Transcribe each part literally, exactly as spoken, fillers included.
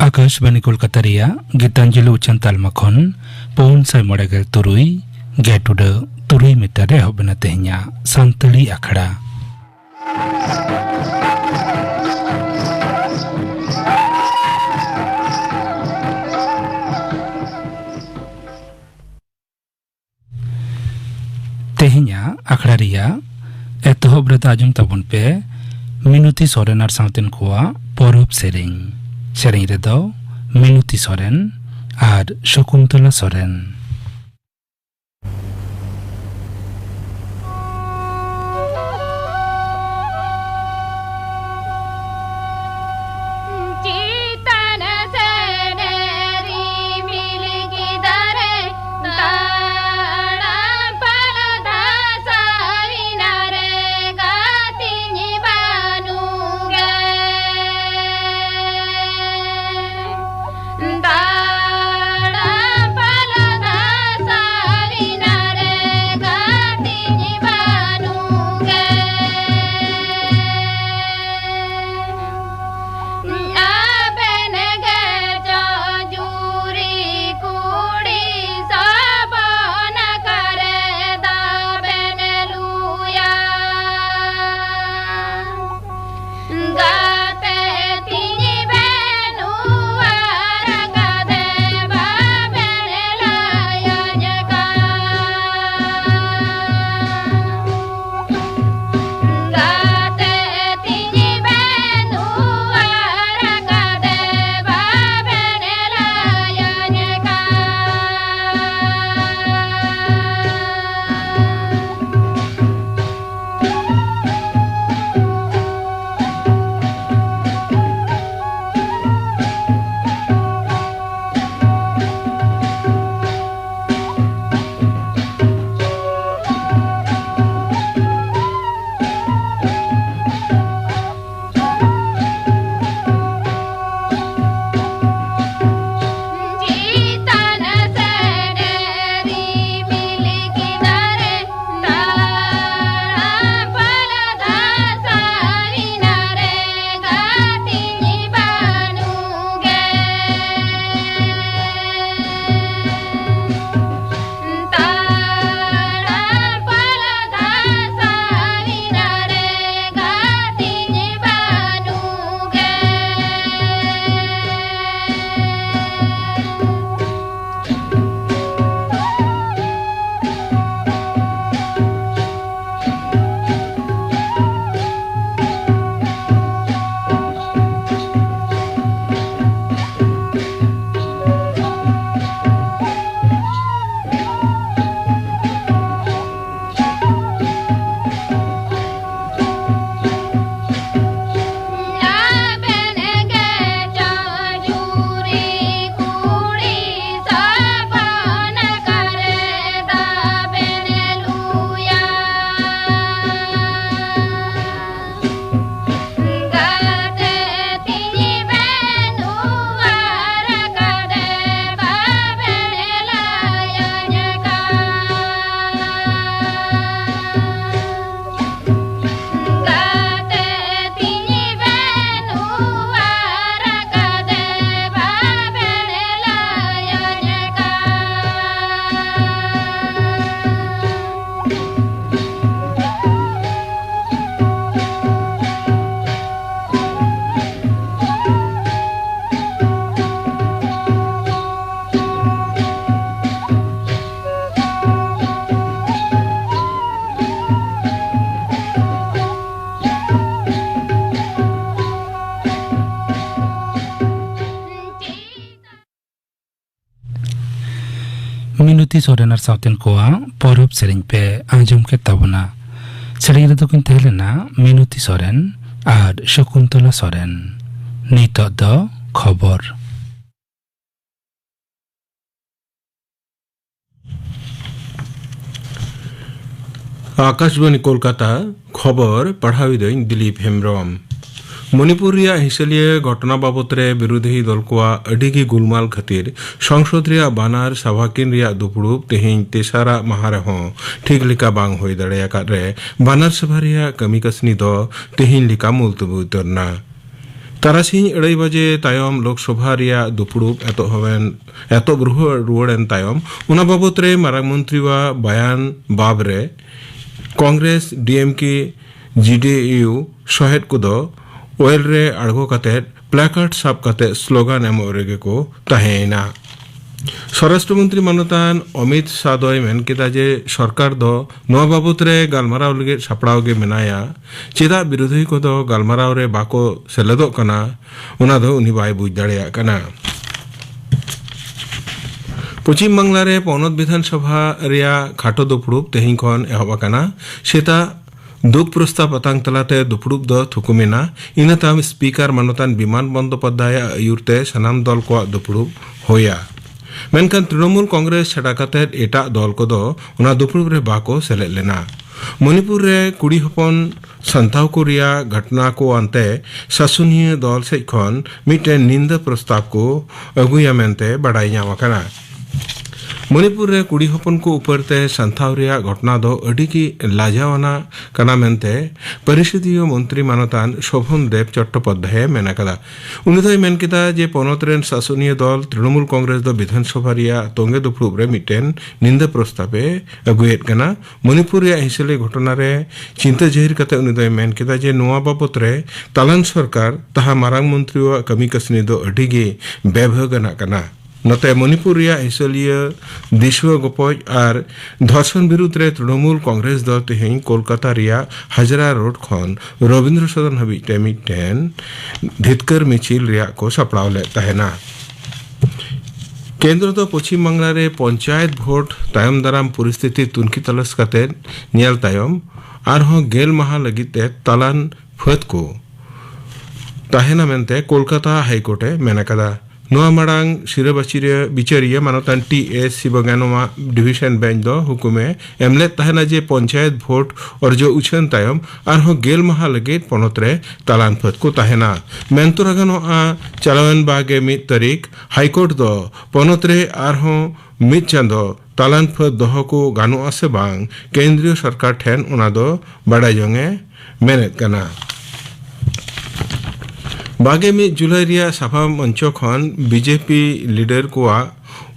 ᱟᱠᱟᱥᱵᱟᱱᱤ ᱠᱳᱞᱠᱟᱛᱟ ᱨᱮᱭᱟᱜ ᱜᱤᱛᱟᱧᱡᱚᱞᱤ ᱩᱪᱷᱟᱹᱱ ᱛᱟᱞᱢᱟ ᱠᱷᱚᱱ ᱯᱩᱱ ᱥᱟᱭ ᱢᱚᱬᱮ ᱜᱮᱞ ᱛᱩᱨᱩᱭ ᱜᱮᱴ ᱩᱰᱟᱹ ᱛᱩᱨᱩᱭ ᱢᱤᱴᱟᱨ ᱨᱮ ᱮᱦᱚᱵ ᱮᱱᱟ ᱛᱮᱦᱮᱧᱟᱜ ᱥᱟᱱᱛᱟᱲᱤ ᱟᱠᱷᱲᱟ᱾ ᱛᱮᱦᱮᱧᱟᱜ ᱟᱠᱷᱲᱟ ᱨᱮᱭᱟᱜ ᱮᱛᱚᱦᱚᱵ ᱨᱮᱫᱚ ᱟᱸᱡᱚᱢ ᱛᱟᱵᱚᱱ ᱯᱮ ᱢᱤᱱᱚᱛᱤ ᱥᱚᱨᱮᱱ ᱟᱨ ᱥᱟᱶᱛᱮᱱ ᱠᱚᱣᱟᱜ ᱯᱚᱨᱚᱵᱽ ᱥᱮᱨᱮᱧ᱾ ᱥᱮᱨᱮᱧ ᱨᱮᱫᱚ ᱢᱤᱱᱚᱛᱤ ᱥᱚᱨᱮᱱ ᱟᱨ ᱥᱚᱠᱩᱱᱛᱚᱞᱟ ᱥᱚᱨᱮᱱ᱾ ᱢᱤᱱᱚᱛᱤ ᱥᱚᱨᱮᱱ ᱟᱨ ᱥᱟᱶᱛᱮᱱ ᱠᱚᱣᱟᱜ ᱯᱚᱨᱚᱵᱽ ᱥᱮᱨᱮᱧ ᱯᱮ ᱟᱸᱡᱚᱢ ᱠᱮᱫ ᱛᱟᱵᱚᱱᱟ᱾ ᱥᱮᱨᱮᱧ ᱨᱮᱫᱚ ᱠᱤᱱ ᱛᱟᱦᱮᱸ ᱞᱮᱱᱟ ᱢᱤᱱᱚᱛᱤ ᱥᱚᱨᱮᱱ ᱟᱨ ᱥᱚᱠᱩᱱᱛᱚᱞᱟ ᱥᱚᱨᱮᱱ᱾ ᱱᱤᱛᱚᱜ ᱫᱚ ᱠᱷᱚᱵᱚᱨ᱾ ᱟᱠᱟᱥᱵᱟᱬᱤ ᱠᱳᱞᱠᱟᱛᱟ, ᱠᱷᱚᱵᱚᱨ ᱯᱟᱲᱦᱟᱣᱤᱫᱟᱹᱧ ᱫᱤᱞᱤᱯ ᱦᱮᱢᱵᱽᱨᱚᱢ᱾ ᱢᱚᱱᱤᱯᱩᱨ ᱨᱮᱭᱟᱜ ᱦᱤᱸᱥᱟᱹᱞᱤᱭᱟᱹ ᱜᱷᱚᱴᱚᱱᱟ ᱵᱟᱵᱚᱛ ᱨᱮ ᱵᱤᱨᱳᱫᱷᱤ ᱫᱚᱞ ᱠᱚᱣᱟᱜ ᱟᱹᱰᱤ ᱜᱮ ᱜᱩᱞᱢᱟᱞ ᱠᱷᱟᱹᱛᱤᱨ ᱥᱚᱝᱥᱚᱫ ᱨᱮᱭᱟᱜ ᱵᱟᱱᱟᱨ ᱥᱟᱵᱷᱟ ᱠᱤᱱ ᱨᱮᱭᱟᱜ ᱫᱩᱯᱲᱩᱵ ᱛᱮᱦᱮᱧ ᱛᱮᱥᱟᱨᱟᱜ ᱢᱟᱦᱟ ᱨᱮᱦᱚᱸ ᱴᱷᱤᱠ ᱞᱮᱠᱟ ᱵᱟᱝ ᱦᱩᱭ ᱫᱟᱲᱮ ᱟᱠᱟᱫ ᱨᱮ ᱵᱟᱱᱟᱨ ᱥᱟᱵᱷᱟ ᱨᱮᱭᱟᱜ ᱠᱟᱹᱢᱤ ᱠᱟᱹᱥᱱᱤ ᱫᱚ ᱛᱮᱦᱮᱧ ᱞᱮᱠᱟ ᱢᱩᱞᱛᱩᱵᱤ ᱩᱛᱟᱹᱨ ᱮᱱᱟ᱾ ᱛᱟᱨᱟᱥᱤᱧ ᱟᱹᱲᱟᱹᱭ ᱵᱟᱡᱮ ᱛᱟᱭᱚᱢ ᱞᱳᱠᱥᱚᱵᱷᱟ ᱨᱮᱭᱟᱜ ᱫᱩᱯᱲᱩᱵ ᱮᱛᱚᱦᱚᱵ ᱮᱱ, ᱮᱛᱚᱦᱚᱵ ᱨᱩᱣᱟᱹᱲ, ᱨᱩᱣᱟᱹᱲ ᱮᱱ ᱛᱟᱭᱚᱢ ᱚᱱᱟ ᱵᱟᱵᱚᱛ ᱨᱮ ᱢᱟᱨᱟᱝ ᱢᱚᱱᱛᱨᱤᱣᱟᱜ ᱵᱟᱭᱟᱱ ᱵᱟᱵ ᱨᱮ ᱠᱚᱝᱜᱨᱮᱥ, ᱰᱤᱮᱢᱠᱮ, ᱡᱤᱰᱤᱭᱩ ᱥᱚᱦᱮᱫ ᱠᱚᱫᱚ ᱳᱭᱮᱞ ᱨᱮ ᱟᱬᱜᱚ ᱠᱟᱛᱮ ᱯᱞᱟᱠᱟᱨᱰ ᱥᱟᱵ ᱠᱟᱛᱮ ᱥᱞᱳᱜᱟᱱ ᱮᱢᱚᱜ ᱨᱮᱜᱮ ᱠᱚ ᱛᱟᱦᱮᱸᱭᱮᱱᱟ᱾ ᱥᱚᱨᱟᱥᱴᱨᱚ ᱢᱚᱱᱛᱨᱤ ᱢᱟᱱᱚᱛᱟᱱ ᱚᱢᱤᱛ ᱥᱟᱦ ᱫᱚᱭ ᱢᱮᱱ ᱠᱮᱫᱟ ᱡᱮ ᱥᱚᱨᱠᱟᱨ ᱫᱚ ᱱᱚᱣᱟ ᱵᱟᱵᱚᱛ ᱨᱮ ᱜᱟᱞᱢᱟᱨᱟᱣ ᱞᱟᱹᱜᱤᱫ ᱥᱟᱯᱲᱟᱣ ᱜᱮ ᱢᱮᱱᱟᱭᱟ᱾ ᱪᱮᱫᱟᱜ ᱵᱤᱨᱳᱫᱷᱤ ᱠᱚᱫᱚ ᱜᱟᱞᱢᱟᱨᱟᱣ ᱨᱮ ᱵᱟᱠᱚ ᱥᱮᱞᱮᱫᱚᱜ ᱠᱟᱱᱟ, ᱚᱱᱟ ᱫᱚ ᱩᱱᱤ ᱵᱟᱭ ᱵᱩᱡᱽ ᱫᱟᱲᱮᱭᱟᱜ ᱠᱟᱱᱟ᱾ ᱯᱚᱪᱷᱤᱢ ᱵᱟᱝᱞᱟ ᱨᱮ ᱯᱚᱱᱚᱛ ᱵᱤᱫᱷᱟᱱ ᱥᱚᱵᱷᱟ ᱨᱮᱭᱟᱜ ᱠᱷᱟᱴᱚ ᱫᱩᱯᱲᱩᱵ ᱛᱮᱦᱮᱧ ᱠᱷᱚᱱ ᱮᱦᱚᱵ ᱟᱠᱟᱱᱟ᱾ ᱥᱮᱛᱟᱜ ᱫᱩᱜ ᱯᱨᱚᱥᱛᱟᱵ ᱟᱛᱟᱝ ᱛᱟᱞᱟᱛᱮ ᱫᱩᱯᱲᱩᱵ ᱫᱚ ᱛᱷᱩᱠᱩᱢ ᱮᱱᱟ᱾ ᱤᱱᱟᱹ ᱛᱟᱭᱚᱢ ᱥᱯᱤᱠᱟᱨ ᱢᱟᱱᱚᱛᱟᱱ ᱵᱤᱢᱟᱱ ᱵᱚᱱᱫᱚᱯᱟᱫᱽᱫᱷᱟᱭᱟᱜ ᱟᱹᱭᱩᱨ ᱛᱮ ᱥᱟᱱᱟᱢ ᱫᱚᱞ ᱠᱚᱣᱟᱜ ᱫᱩᱯᱲᱩᱵ ᱦᱩᱭᱟ᱾ ᱢᱮᱱᱠᱷᱟᱱ ᱛᱨᱤᱱᱚᱢᱩᱞ ᱠᱚᱝᱜᱨᱮᱥ ᱪᱷᱟᱰᱟ ᱠᱟᱛᱮ ᱮᱴᱟᱜ ᱫᱚᱞ ᱠᱚᱫᱚ ᱚᱱᱟ ᱫᱩᱯᱲᱩᱵ ᱨᱮ ᱵᱟᱠᱚ ᱥᱮᱞᱮᱫ ᱞᱮᱱᱟ᱾ ᱢᱚᱱᱤᱯᱩᱨ ᱨᱮ ᱠᱩᱲᱤ ᱦᱚᱯᱚᱱ ᱥᱟᱱᱛᱟᱣ ᱠᱚ ᱨᱮᱭᱟᱜ ᱜᱷᱚᱴᱚᱱᱟ ᱠᱚ ᱟᱱᱛᱮ ᱥᱟᱥᱚᱱᱤᱭᱟᱹ ᱫᱚᱞ ᱥᱮᱫ ᱠᱷᱚᱱ ᱢᱤᱫᱴᱮᱱ ᱱᱤᱱᱫᱟᱹ ᱯᱨᱚᱥᱛᱟᱵ ᱠᱚ ᱟᱹᱜᱩᱭᱟ ᱢᱮᱱᱛᱮ ᱵᱟᱰᱟᱭ ᱧᱟᱢ ᱟᱠᱟᱱᱟ᱾ ᱢᱚᱱᱤᱯᱩᱨ ᱨᱮ ᱠᱩᱲᱤ ᱦᱚᱯᱚᱱ ᱠᱚ ᱩᱯᱟᱹᱨ ᱛᱮ ᱥᱟᱱᱛᱟᱣ ᱨᱮᱭᱟᱜ ᱜᱷᱚᱴᱚᱱᱟ ᱫᱚ ᱟᱹᱰᱤ ᱜᱮ ᱞᱟᱡᱟᱣ ᱟᱱᱟᱜ ᱠᱟᱱᱟ ᱢᱮᱱᱛᱮ ᱯᱚᱨᱤᱥᱚᱫᱤᱭᱚ ᱢᱚᱱᱛᱨᱤ ᱢᱟᱱᱚᱛᱟᱱ ᱥᱳᱵᱷᱚᱱ ᱫᱮᱵᱽ ᱪᱚᱴᱴᱳᱯᱟᱫᱽᱫᱷᱟᱭᱮ ᱢᱮᱱ ᱟᱠᱟᱫᱟ᱾ ᱩᱱᱤ ᱫᱚᱭ ᱢᱮᱱ ᱠᱮᱫᱟ ᱡᱮ ᱯᱚᱱᱚᱛ ᱨᱮᱱ ᱥᱟᱥᱚᱱᱤᱭᱟᱹ ᱫᱚᱞ ᱛᱨᱤᱱᱚᱢᱩᱞ ᱠᱚᱝᱜᱨᱮᱥ ᱫᱚ ᱵᱤᱫᱷᱟᱱ ᱥᱚᱵᱷᱟ ᱨᱮᱭᱟᱜ ᱛᱚᱸᱜᱮ ᱫᱩᱯᱲᱩᱵ ᱨᱮ ᱢᱤᱫᱴᱮᱱ ᱱᱤᱱᱫᱟᱹ ᱯᱨᱚᱥᱛᱟᱵ ᱮ ᱟᱹᱜᱩᱭᱮᱫ ᱠᱟᱱᱟ᱾ ᱢᱚᱱᱤᱯᱩᱨ ᱨᱮᱭᱟᱜ ᱦᱤᱸᱥᱟᱹᱞᱤ ᱜᱷᱚᱴᱚᱱᱟ ᱨᱮ ᱪᱤᱱᱛᱟᱹ ᱡᱟᱹᱦᱤᱨ ᱠᱟᱛᱮ ᱩᱱᱤ ᱫᱚᱭ ᱢᱮᱱ ᱠᱮᱫᱟ ᱡᱮ ᱱᱚᱣᱟ ᱵᱟᱵᱚᱛ ᱨᱮ ᱛᱟᱞᱟᱱ ᱥᱚᱨᱠᱟᱨ ᱛᱟᱦᱟ ᱢᱟᱨᱟᱝ ᱢᱚᱱᱛᱨᱤᱣᱟᱜ ᱠᱟᱹᱢᱤ ᱠᱟᱹᱥᱱᱤ ᱫᱚ ᱟᱹᱰᱤ ᱜᱮ ᱵᱮᱵᱷᱟᱹᱜᱽ ᱟᱱᱟᱜ ᱠᱟᱱᱟ᱾ ᱱᱚᱛᱮ ᱢᱚᱱᱤᱯᱩᱨ ᱨᱮᱭᱟᱜ ᱦᱤᱸᱥᱟᱹᱞᱤᱭᱟᱹ ᱫᱤᱥᱩᱣᱟᱹ ᱜᱚᱯᱚᱡ ᱟᱨ ᱫᱷᱚᱨᱥᱚᱱ ᱵᱤᱨᱩᱫᱽ ᱨᱮ ᱛᱨᱤᱱᱚᱢᱩᱞ ᱠᱚᱝᱜᱨᱮᱥ ᱫᱚ ᱛᱮᱦᱮᱧ ᱠᱳᱞᱠᱟᱛᱟ ᱨᱮᱭᱟᱜ ᱦᱟᱡᱨᱟ ᱨᱳᱰ ᱠᱷᱚᱱ ᱨᱚᱵᱤᱱᱫᱨᱚ ᱥᱚᱫᱚᱱ ᱦᱟᱹᱵᱤᱡ ᱛᱮ ᱢᱤᱫᱴᱮᱱ ᱫᱷᱤᱛᱠᱟᱹᱨ ᱢᱤᱪᱷᱤᱞ ᱨᱮᱭᱟᱜ ᱠᱚ ᱥᱟᱯᱲᱟᱣ ᱞᱮᱫ ᱛᱟᱦᱮᱱᱟ᱾ ᱠᱮᱱᱫᱨᱚ ᱫᱚ ᱯᱚᱪᱷᱤᱢ ᱵᱟᱝᱞᱟ ᱨᱮ ᱯᱚᱧᱪᱟᱭᱮᱛ ᱵᱷᱳᱴ ᱛᱟᱭᱚᱢ ᱫᱟᱨᱟᱢ ᱯᱚᱨᱤᱥᱛᱷᱤᱛᱤ ᱛᱩᱱᱠᱷᱤ ᱛᱚᱞᱟᱥ ᱠᱟᱛᱮ ᱧᱮᱞ ᱛᱟᱭᱚᱢ ᱟᱨᱦᱚᱸ ᱜᱮᱞ ᱢᱟᱦᱟ ᱞᱟᱹᱜᱤᱫ ᱛᱮ ᱛᱟᱞᱟᱱ ᱯᱷᱟᱹᱫ ᱠᱚ ᱛᱟᱦᱮᱱᱟ ᱢᱮᱱᱛᱮ ᱠᱳᱞᱠᱟᱛᱟ ᱦᱟᱭᱠᱳᱨᱴ ᱮ ᱢᱮᱱ ᱟᱠᱟᱫᱟ᱾ ᱱᱚᱣᱟ ᱢᱟᱲᱟᱝ ᱥᱤᱨᱟᱹ ᱵᱟᱹᱪᱤᱨᱤᱭᱟᱹ ᱵᱤᱪᱟᱹᱨᱤᱭᱟᱹ ᱢᱟᱱᱚᱛᱟᱱ ᱴᱤ ᱮᱥ ᱥᱤᱵᱚᱜᱟᱱᱚᱢᱟᱜ ᱰᱤᱵᱷᱤᱥᱚᱱ ᱵᱮᱧᱪ ᱫᱚ ᱦᱩᱠᱩᱢᱮ ᱮᱢ ᱞᱮᱫ ᱛᱟᱦᱮᱱᱟ ᱡᱮ ᱯᱚᱧᱪᱟᱭᱮᱛ ᱵᱷᱳᱴ ᱚᱨᱡᱚ ᱩᱪᱷᱟᱹᱱ ᱛᱟᱭᱚᱢ ᱟᱨᱦᱚᱸ ᱜᱮᱞ ᱢᱟᱦᱟ ᱞᱟᱹᱜᱤᱫ ᱯᱚᱱᱚᱛ ᱨᱮ ᱛᱟᱞᱟᱱ ᱯᱷᱟᱹᱫ ᱠᱚ ᱛᱟᱦᱮᱱᱟ᱾ ᱢᱮᱱ ᱛᱚᱨᱟ ᱜᱟᱱᱚᱜᱼᱟ, ᱪᱟᱞᱟᱣᱮᱱ ᱵᱟᱜᱮ ᱢᱤᱫ ᱛᱟᱹᱨᱤᱠᱷ ᱦᱟᱭᱠᱳᱨᱴ ᱫᱚ ᱯᱚᱱᱚᱛ ᱨᱮ ᱟᱨᱦᱚᱸ ᱢᱤᱫ ᱪᱟᱸᱫᱚ ᱛᱟᱞᱟᱱ ᱯᱷᱟᱹᱫ ᱫᱚᱦᱚ ᱠᱚ ᱜᱟᱱᱚᱜᱼᱟ ᱥᱮ ᱵᱟᱝ, ᱠᱮᱱᱫᱨᱤᱭᱚ ᱥᱚᱨᱠᱟᱨ ᱴᱷᱮᱱ ᱚᱱᱟ ᱫᱚ ᱵᱟᱰᱟᱭ ᱡᱚᱝ ᱮ ᱢᱮᱱᱮᱫ ᱠᱟᱱᱟ᱾ ᱵᱟᱜᱮ ᱢᱤᱫ ᱡᱩᱞᱟᱭ ᱨᱮᱭᱟᱜ ᱥᱟᱯᱷᱟ ᱢᱚᱧᱪᱚ ᱠᱷᱚᱱ ᱵᱤᱡᱮᱯᱤ ᱞᱤᱰᱟᱨ ᱠᱚᱣᱟᱜ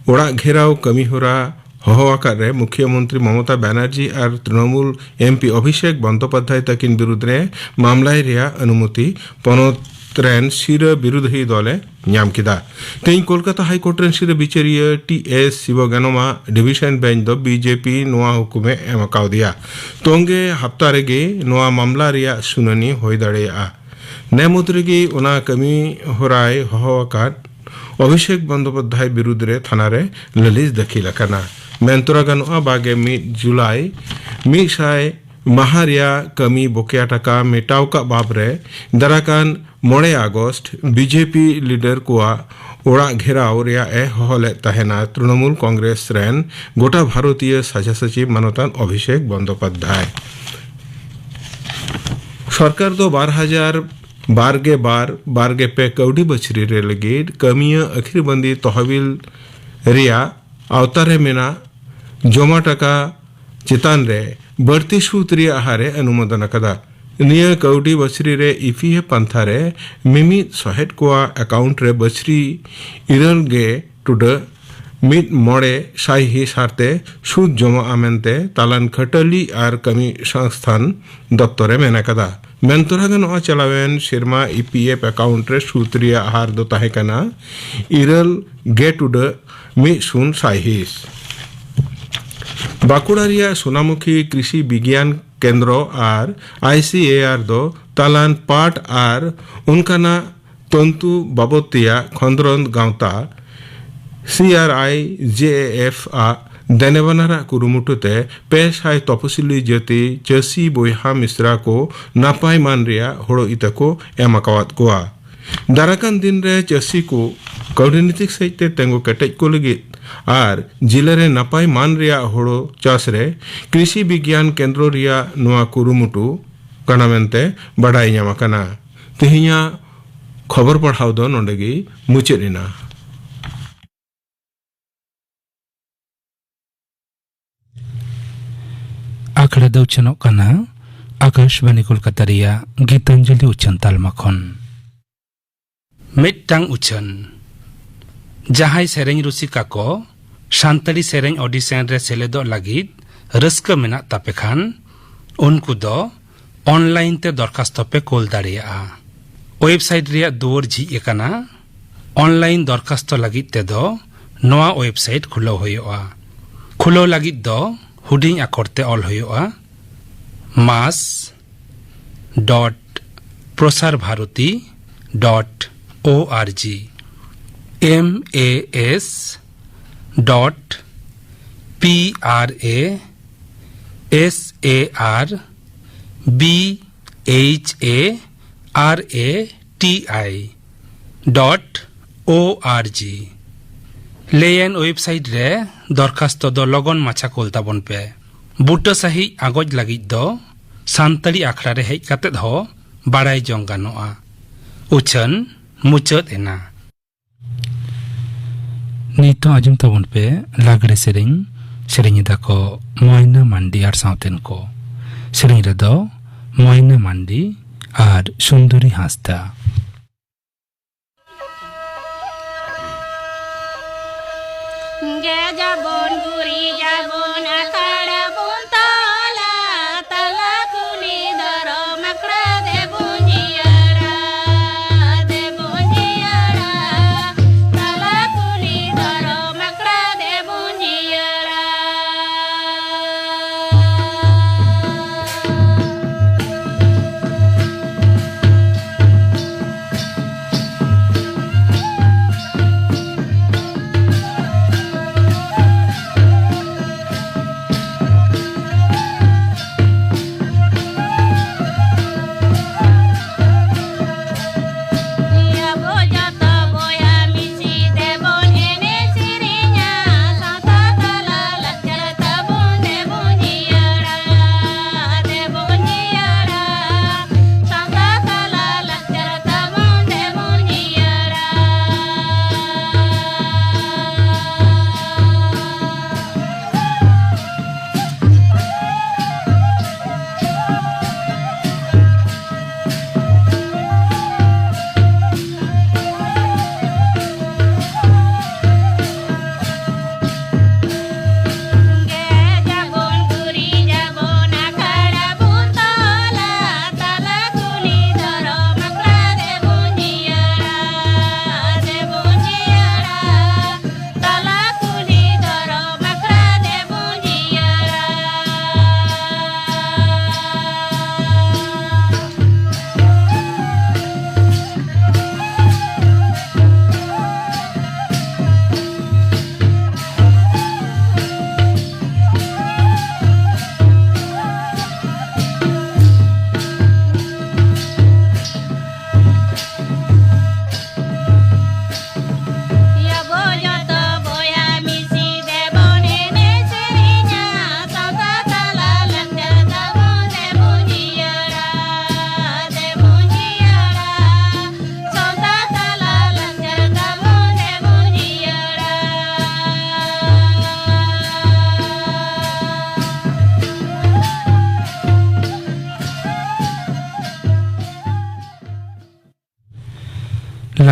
ᱚᱲᱟᱜ ᱜᱷᱮᱨᱟᱣ ᱠᱟᱹᱢᱤ ᱦᱚᱨᱟ ᱦᱚᱦᱚ ᱟᱠᱟᱫ ᱨᱮ ᱢᱩᱠᱷᱭᱟᱹ ᱢᱚᱱᱛᱨᱤ ᱢᱚᱢᱚᱛᱟ ᱵᱟᱱᱟᱨᱡᱤ ᱟᱨ ᱛᱨᱤᱱᱚᱢᱩᱞ ᱮᱢᱯᱤ ᱚᱵᱷᱤᱥᱮᱠ ᱵᱚᱱᱫᱚᱯᱟᱫᱷᱭᱟᱭ ᱛᱟᱹᱠᱤᱱ ᱵᱤᱨᱩᱫᱽ ᱨᱮ ᱢᱟᱢᱞᱟᱭ ᱨᱮᱭᱟᱜ ᱚᱱᱩᱢᱚᱛᱤ ᱯᱚᱱᱚᱛ ᱨᱮᱱ ᱥᱤᱨᱟᱹ ᱵᱤᱨᱩᱫᱷᱤ ᱫᱚᱞᱮ ᱧᱟᱢ ᱠᱮᱫᱟ᱾ ᱛᱮᱦᱮᱧ ᱠᱳᱞᱠᱟᱛᱟ ᱦᱟᱭᱠᱳᱨᱴ ᱨᱮᱱ ᱥᱤᱨᱟᱹ ᱵᱤᱪᱟᱹᱨᱤᱭᱟᱹ ᱴᱤ ᱮᱥ ᱥᱤᱵᱚᱜᱟᱱᱚᱢᱟᱜ ᱰᱤᱵᱷᱤᱥᱚᱱ ᱵᱮᱧᱪ ᱫᱚ ᱵᱤᱡᱮᱯᱤ ᱱᱚᱣᱟ ᱦᱩᱠᱩᱢᱮ ᱮᱢ ᱟᱠᱟᱣᱫᱮᱭᱟ᱾ ᱛᱚᱝᱜᱮ ᱦᱟᱯᱛᱟ ᱨᱮᱜᱮ ᱱᱚᱣᱟ ᱢᱟᱢᱞᱟ ᱨᱮᱭᱟᱜ ᱥᱩᱱᱟᱹᱱᱤ ᱦᱩᱭ ᱫᱟᱲᱮᱭᱟᱜᱼᱟ᱾ ᱱᱮ ᱢᱩᱫᱽ ᱨᱮᱜᱮ ᱚᱱᱟ ᱠᱟᱹᱢᱤ ᱦᱚᱨᱟᱭ ᱦᱚᱦᱚ ᱟᱠᱟᱫ ᱚᱵᱷᱤᱥᱮᱠ ᱵᱚᱱᱫᱳᱯᱟᱫᱽᱫᱷᱟᱭ ᱵᱤᱨᱩᱫᱽ ᱨᱮ ᱛᱷᱟᱱᱟ ᱨᱮ ᱞᱟᱹᱞᱤᱥ ᱫᱟᱹᱠᱷᱤᱞ ᱟᱠᱟᱱᱟ᱾ ᱢᱮᱱ ᱛᱚᱨᱟ ᱜᱟᱱᱚᱜᱼᱟ, ᱵᱟᱜᱮ ᱢᱤᱫ ᱡᱩᱞᱟᱭ ᱢᱤᱫ ᱥᱟᱭ ᱢᱟᱦᱟ ᱨᱮᱭᱟᱜ ᱠᱟᱹᱢᱤ ᱵᱚᱠᱮᱭᱟ ᱴᱟᱠᱟ ᱢᱮᱴᱟᱣ ᱠᱟᱜ ᱵᱟᱵᱽ ᱨᱮ ᱫᱟᱨᱟᱠᱟᱱ ᱢᱚᱬᱮ ᱟᱜᱚᱥᱴ ᱵᱤᱡᱮᱯᱤ ᱞᱤᱰᱟᱨ ᱠᱚᱣᱟᱜ ᱚᱲᱟᱜ ᱜᱷᱮᱨᱟᱣ ᱨᱮᱭᱟᱜ ᱮ ᱦᱚᱦᱚ ᱞᱮᱫ ᱛᱟᱦᱮᱱᱟ ᱛᱨᱤᱱᱚᱢᱩᱞ ᱠᱚᱝᱜᱨᱮᱥ ᱨᱮᱱ ᱜᱚᱴᱟ ᱵᱷᱟᱨᱚᱛᱤᱭᱚ ᱥᱟᱡᱷᱟ ᱥᱟᱹᱪᱤᱵ ᱢᱟᱱᱚᱛᱟᱱ ᱚᱵᱷᱤᱥᱮᱠ ᱵᱚᱱᱫᱳᱯᱟᱫᱽᱫᱷᱟᱭ᱾ ᱥᱚᱨᱠᱟᱨ ᱫᱚ ᱵᱟᱨ ᱦᱟᱡᱟᱨ ᱵᱟᱨᱜᱮ ᱵᱟᱨ ᱵᱟᱨᱜᱮ ᱯᱮ ᱠᱟᱹᱣᱰᱤ ᱵᱟᱹᱪᱷᱨᱤ ᱨᱮ ᱞᱟᱹᱜᱤᱫ ᱠᱟᱹᱢᱤᱭᱟᱹ ᱟᱹᱠᱷᱤᱨ ᱵᱟᱹᱱᱫᱤ ᱛᱚᱦᱚᱵᱤᱞ ᱨᱮᱭᱟᱜ ᱟᱣᱛᱟ ᱨᱮ ᱢᱮᱱᱟᱜ ᱡᱚᱢᱟ ᱴᱟᱠᱟ ᱪᱮᱛᱟᱱ ᱨᱮ ᱵᱟᱹᱲᱛᱤ ᱥᱩᱫ ᱨᱮᱭᱟᱜ ᱦᱟᱨ ᱮ ᱚᱱᱩᱢᱳᱫᱚᱱ ᱟᱠᱟᱫᱟ᱾ ᱱᱤᱭᱟᱹ ᱠᱟᱹᱣᱰᱤ ᱵᱟᱹᱪᱷᱨᱤ ᱨᱮ ᱤ ᱯᱤ ᱮᱯᱷ ᱯᱟᱱᱛᱷᱟ ᱨᱮ ᱢᱤᱢᱤᱫ ᱥᱚᱦᱮᱫ ᱠᱚᱣᱟᱜ ᱟᱠᱟᱣᱩᱱᱴ ᱨᱮ ᱵᱟᱹᱪᱷᱨᱤ ᱤᱨᱟᱹᱞ ᱜᱮ ᱴᱩᱰᱟᱹᱜ ᱢᱤᱫ ᱢᱚᱬᱮ ᱥᱟᱭᱦᱤᱸᱥ ᱦᱟᱨᱛᱮ ᱥᱩᱫ ᱡᱚᱢᱟᱜᱼᱟ ᱢᱮᱱᱛᱮ ᱛᱟᱞᱟᱱ ᱠᱷᱟᱹᱴᱟᱹᱞᱤ ᱟᱨ ᱠᱟᱹᱢᱤ ᱥᱚᱝᱥᱛᱷᱟᱱ ᱫᱚᱯᱛᱚᱨ ᱮ ᱢᱮᱱ ᱟᱠᱟᱫᱟ᱾ ᱢᱮᱱ ᱛᱚᱨᱟ ᱜᱟᱱᱚᱜᱼᱟ, ᱪᱟᱞᱟᱣᱮᱱ ᱥᱮᱨᱢᱟ ᱤ ᱯᱤ ᱮᱯᱷ ᱟᱠᱟᱣᱩᱱᱴ ᱨᱮ ᱥᱩᱫ ᱨᱮᱭᱟᱜ ᱦᱟᱨ ᱫᱚ ᱛᱟᱦᱮᱸ ᱠᱟᱱᱟ ᱤᱨᱟᱹᱞ ᱜᱮ ᱴᱩᱰᱟᱹᱜ ᱢᱤᱫ ᱥᱩᱱ ᱥᱟᱭᱦᱤᱸᱥ᱾ ᱵᱟᱸᱠᱩᱲᱟ ᱨᱮᱭᱟᱜ ᱥᱳᱱᱟᱢᱩᱠᱷᱤ ᱠᱨᱤᱥᱤ ᱵᱤᱜᱽᱭᱟᱱ ᱠᱮᱱᱫᱨᱚ ᱟᱨ ᱟᱭ ᱥᱤ ᱮ ᱟᱨ ᱫᱚ ᱛᱟᱞᱟᱱ ᱯᱟᱴ ᱟᱨ ᱚᱱᱠᱟᱱᱟᱜ ᱛᱚᱱᱛᱩ ᱵᱟᱵᱚᱫ ᱛᱮᱭᱟᱜ ᱠᱷᱚᱸᱫᱽᱨᱚᱸᱫᱽ ᱜᱟᱶᱛᱟ ᱥᱤ ᱟᱨ ᱟᱭ ᱡᱮ ᱮ ᱮᱯᱷ ᱟᱜ ᱫᱮᱱᱮᱵᱟᱱᱟᱨᱟᱜ ᱠᱩᱨᱩᱢᱩᱴᱩ ᱛᱮ ᱯᱮ ᱥᱟᱭ ᱛᱚᱯᱚᱥᱤᱞᱤ ᱡᱟᱹᱛᱤ ᱪᱟᱹᱥᱤ ᱵᱚᱭᱦᱟ ᱢᱤᱥᱨᱟ ᱠᱚ ᱱᱟᱯᱟᱭ ᱢᱟᱱ ᱨᱮᱭᱟᱜ ᱦᱳᱲᱳ ᱤᱛᱟᱹ ᱠᱚ ᱮᱢ ᱟᱠᱟᱣᱟᱫ ᱠᱚᱣᱟ᱾ ᱫᱟᱨᱟᱠᱟᱱ ᱫᱤᱱ ᱨᱮ ᱪᱟᱹᱥᱤ ᱠᱚ ᱠᱟᱹᱣᱰᱤᱱᱤᱛᱤᱠ ᱥᱮᱫ ᱛᱮ ᱛᱮᱸᱜᱚ ᱠᱮᱴᱮᱡ ᱠᱚ ᱞᱟᱹᱜᱤᱫ ᱟᱨ ᱡᱤᱞᱟᱹ ᱨᱮ ᱱᱟᱯᱟᱭ ᱢᱟᱱ ᱨᱮᱭᱟᱜ ᱦᱳᱲᱳ ᱪᱟᱥ ᱨᱮ ᱠᱨᱤᱥᱤ ᱵᱤᱜᱽᱭᱟᱱ ᱠᱮᱱᱫᱨᱚ ᱨᱮᱭᱟᱜ ᱱᱚᱣᱟ ᱠᱩᱨᱩᱢᱩᱴᱩ ᱠᱟᱱᱟ ᱢᱮᱱᱛᱮ ᱵᱟᱰᱟᱭ ᱧᱟᱢ ᱟᱠᱟᱱᱟ᱾ ᱛᱮᱦᱮᱧᱟᱜ ᱠᱷᱚᱵᱚᱨ ᱯᱟᱲᱦᱟᱣ ᱫᱚ ᱱᱚᱰᱮ ᱜᱮ ᱢᱩᱪᱟᱹᱫ ᱮᱱᱟ᱾ ᱟᱠᱷᱲᱟ ᱫᱚ ᱩᱪᱷᱟᱹᱱᱚᱜ ᱠᱟᱱᱟ ᱟᱠᱟᱥᱵᱟᱱᱤ ᱠᱳᱞᱠᱟᱛᱟ ᱨᱮᱭᱟᱜ ᱜᱤᱛᱟᱧᱡᱚᱞᱤ ᱩᱪᱷᱟᱹᱱ ᱛᱟᱞᱢᱟ ᱠᱷᱚᱱ᱾ ᱢᱤᱫᱴᱟᱝ ᱩᱪᱷᱟᱹᱱ᱾ ᱡᱟᱦᱟᱸᱭ ᱥᱮᱨᱮᱧ ᱨᱩᱥᱤᱠᱟ ᱠᱚ ᱥᱟᱱᱛᱟᱲᱤ ᱥᱮᱨᱮᱧ ᱚᱰᱤᱥᱚᱱ ᱨᱮ ᱥᱮᱞᱮᱫᱚᱜ ᱞᱟᱹᱜᱤᱫ ᱨᱟᱹᱥᱠᱟᱹ ᱢᱮᱱᱟᱜ ᱛᱟᱯᱮ ᱠᱷᱟᱱ, ᱩᱱᱠᱩ ᱫᱚ ᱚᱱᱞᱟᱭᱤᱱ ᱛᱮ ᱫᱚᱨᱠᱷᱟᱥᱛᱚ ᱯᱮ ᱠᱳᱞ ᱫᱟᱲᱮᱭᱟᱜᱼᱟ᱾ ᱳᱭᱮᱵᱽᱥᱟᱭᱤᱴ ᱨᱮᱭᱟᱜ ᱫᱩᱣᱟᱹᱨ ᱡᱷᱤᱡ ᱟᱠᱟᱱᱟ᱾ ᱚᱱᱞᱟᱭᱤᱱ ᱫᱚᱨᱠᱷᱟᱥᱛᱚ ᱞᱟᱹᱜᱤᱫ ᱛᱮᱫᱚ ᱱᱚᱣᱟ ᱳᱭᱮᱵᱽᱥᱟᱭᱤᱴ ᱠᱷᱩᱞᱟᱹᱣ ᱦᱩᱭᱩᱜᱼᱟ᱾ ᱠᱷᱩᱞᱟᱹᱣ ᱞᱟᱹᱜᱤᱫ ᱫᱚ ᱦᱩᱰᱤᱧ ᱟᱠᱷᱚᱨ ᱛᱮ ᱚᱞ ᱦᱩᱭᱩᱜᱼᱟ, mas dot prasarbharati dot org, M A S dot P R A S A R B H A R A T I dot O R G ᱞᱮᱭᱟᱱ ᱳᱭᱮᱵᱽᱥᱟᱭᱤᱴ ᱨᱮ ᱫᱚᱨᱠᱷᱟᱥᱛᱚ ᱫᱚ ᱞᱚᱜᱚᱱ ᱢᱟᱪᱷᱟ ᱠᱳᱞ ᱛᱟᱵᱚᱱ ᱯᱮ᱾ ᱵᱩᱴᱟᱹ ᱥᱟᱹᱦᱤᱡ ᱟᱸᱜᱚᱪ ᱞᱟᱹᱜᱤᱫ ᱫᱚ ᱥᱟᱱᱛᱟᱲᱤ ᱟᱠᱷᱲᱟ ᱨᱮ ᱦᱮᱡ ᱠᱟᱛᱮᱫ ᱦᱚᱸ ᱵᱟᱲᱟᱭ ᱡᱚᱝ ᱜᱟᱱᱚᱜᱼᱟ᱾ ᱩᱪᱷᱟᱹᱱ ᱢᱩᱪᱟᱹᱫ ᱮᱱᱟ᱾ ᱱᱤᱛᱚᱜ ᱟᱸᱡᱚᱢ ᱛᱟᱵᱚᱱ ᱯᱮ ᱞᱟᱜᱽᱲᱮ ᱥᱮᱨᱮᱧ᱾ ᱥᱮᱨᱮᱧ ᱮᱫᱟ ᱠᱚ ᱢᱚᱭᱱᱟ ᱢᱟᱱᱰᱤ ᱟᱨ ᱥᱟᱶᱛᱮᱱ ᱠᱚ᱾ ᱥᱮᱨᱮᱧ ᱨᱮᱫᱚ ᱢᱚᱭᱱᱟ ᱢᱟᱱᱰᱤ ᱟᱨ ᱥᱩᱱᱫᱚᱨᱤ ᱦᱟᱸᱥᱫᱟ᱾ ᱜᱮᱡᱟᱵᱚᱱ ᱜᱩᱨᱤᱡᱟᱵᱚᱱ ᱟᱠᱷᱟᱲᱟ ᱵᱚᱱ ᱛᱚᱞᱟ, ᱛᱟᱞᱟ ᱠᱩᱞᱦᱤ ᱫᱷᱚᱨᱚᱢ ᱟᱠᱷᱲᱟ ᱫᱮᱵᱚᱱ ᱡᱤᱭᱟᱹᱲᱟ, ᱫᱮᱵᱚᱱ ᱡᱤᱭᱟᱹᱲᱟ, ᱛᱟᱞᱟ ᱠᱩᱞᱦᱤ ᱫᱷᱚᱨᱚᱢ ᱟᱠᱷᱲᱟ ᱫᱮᱵᱚᱱ ᱡᱤᱭᱟᱹᱲᱟ᱾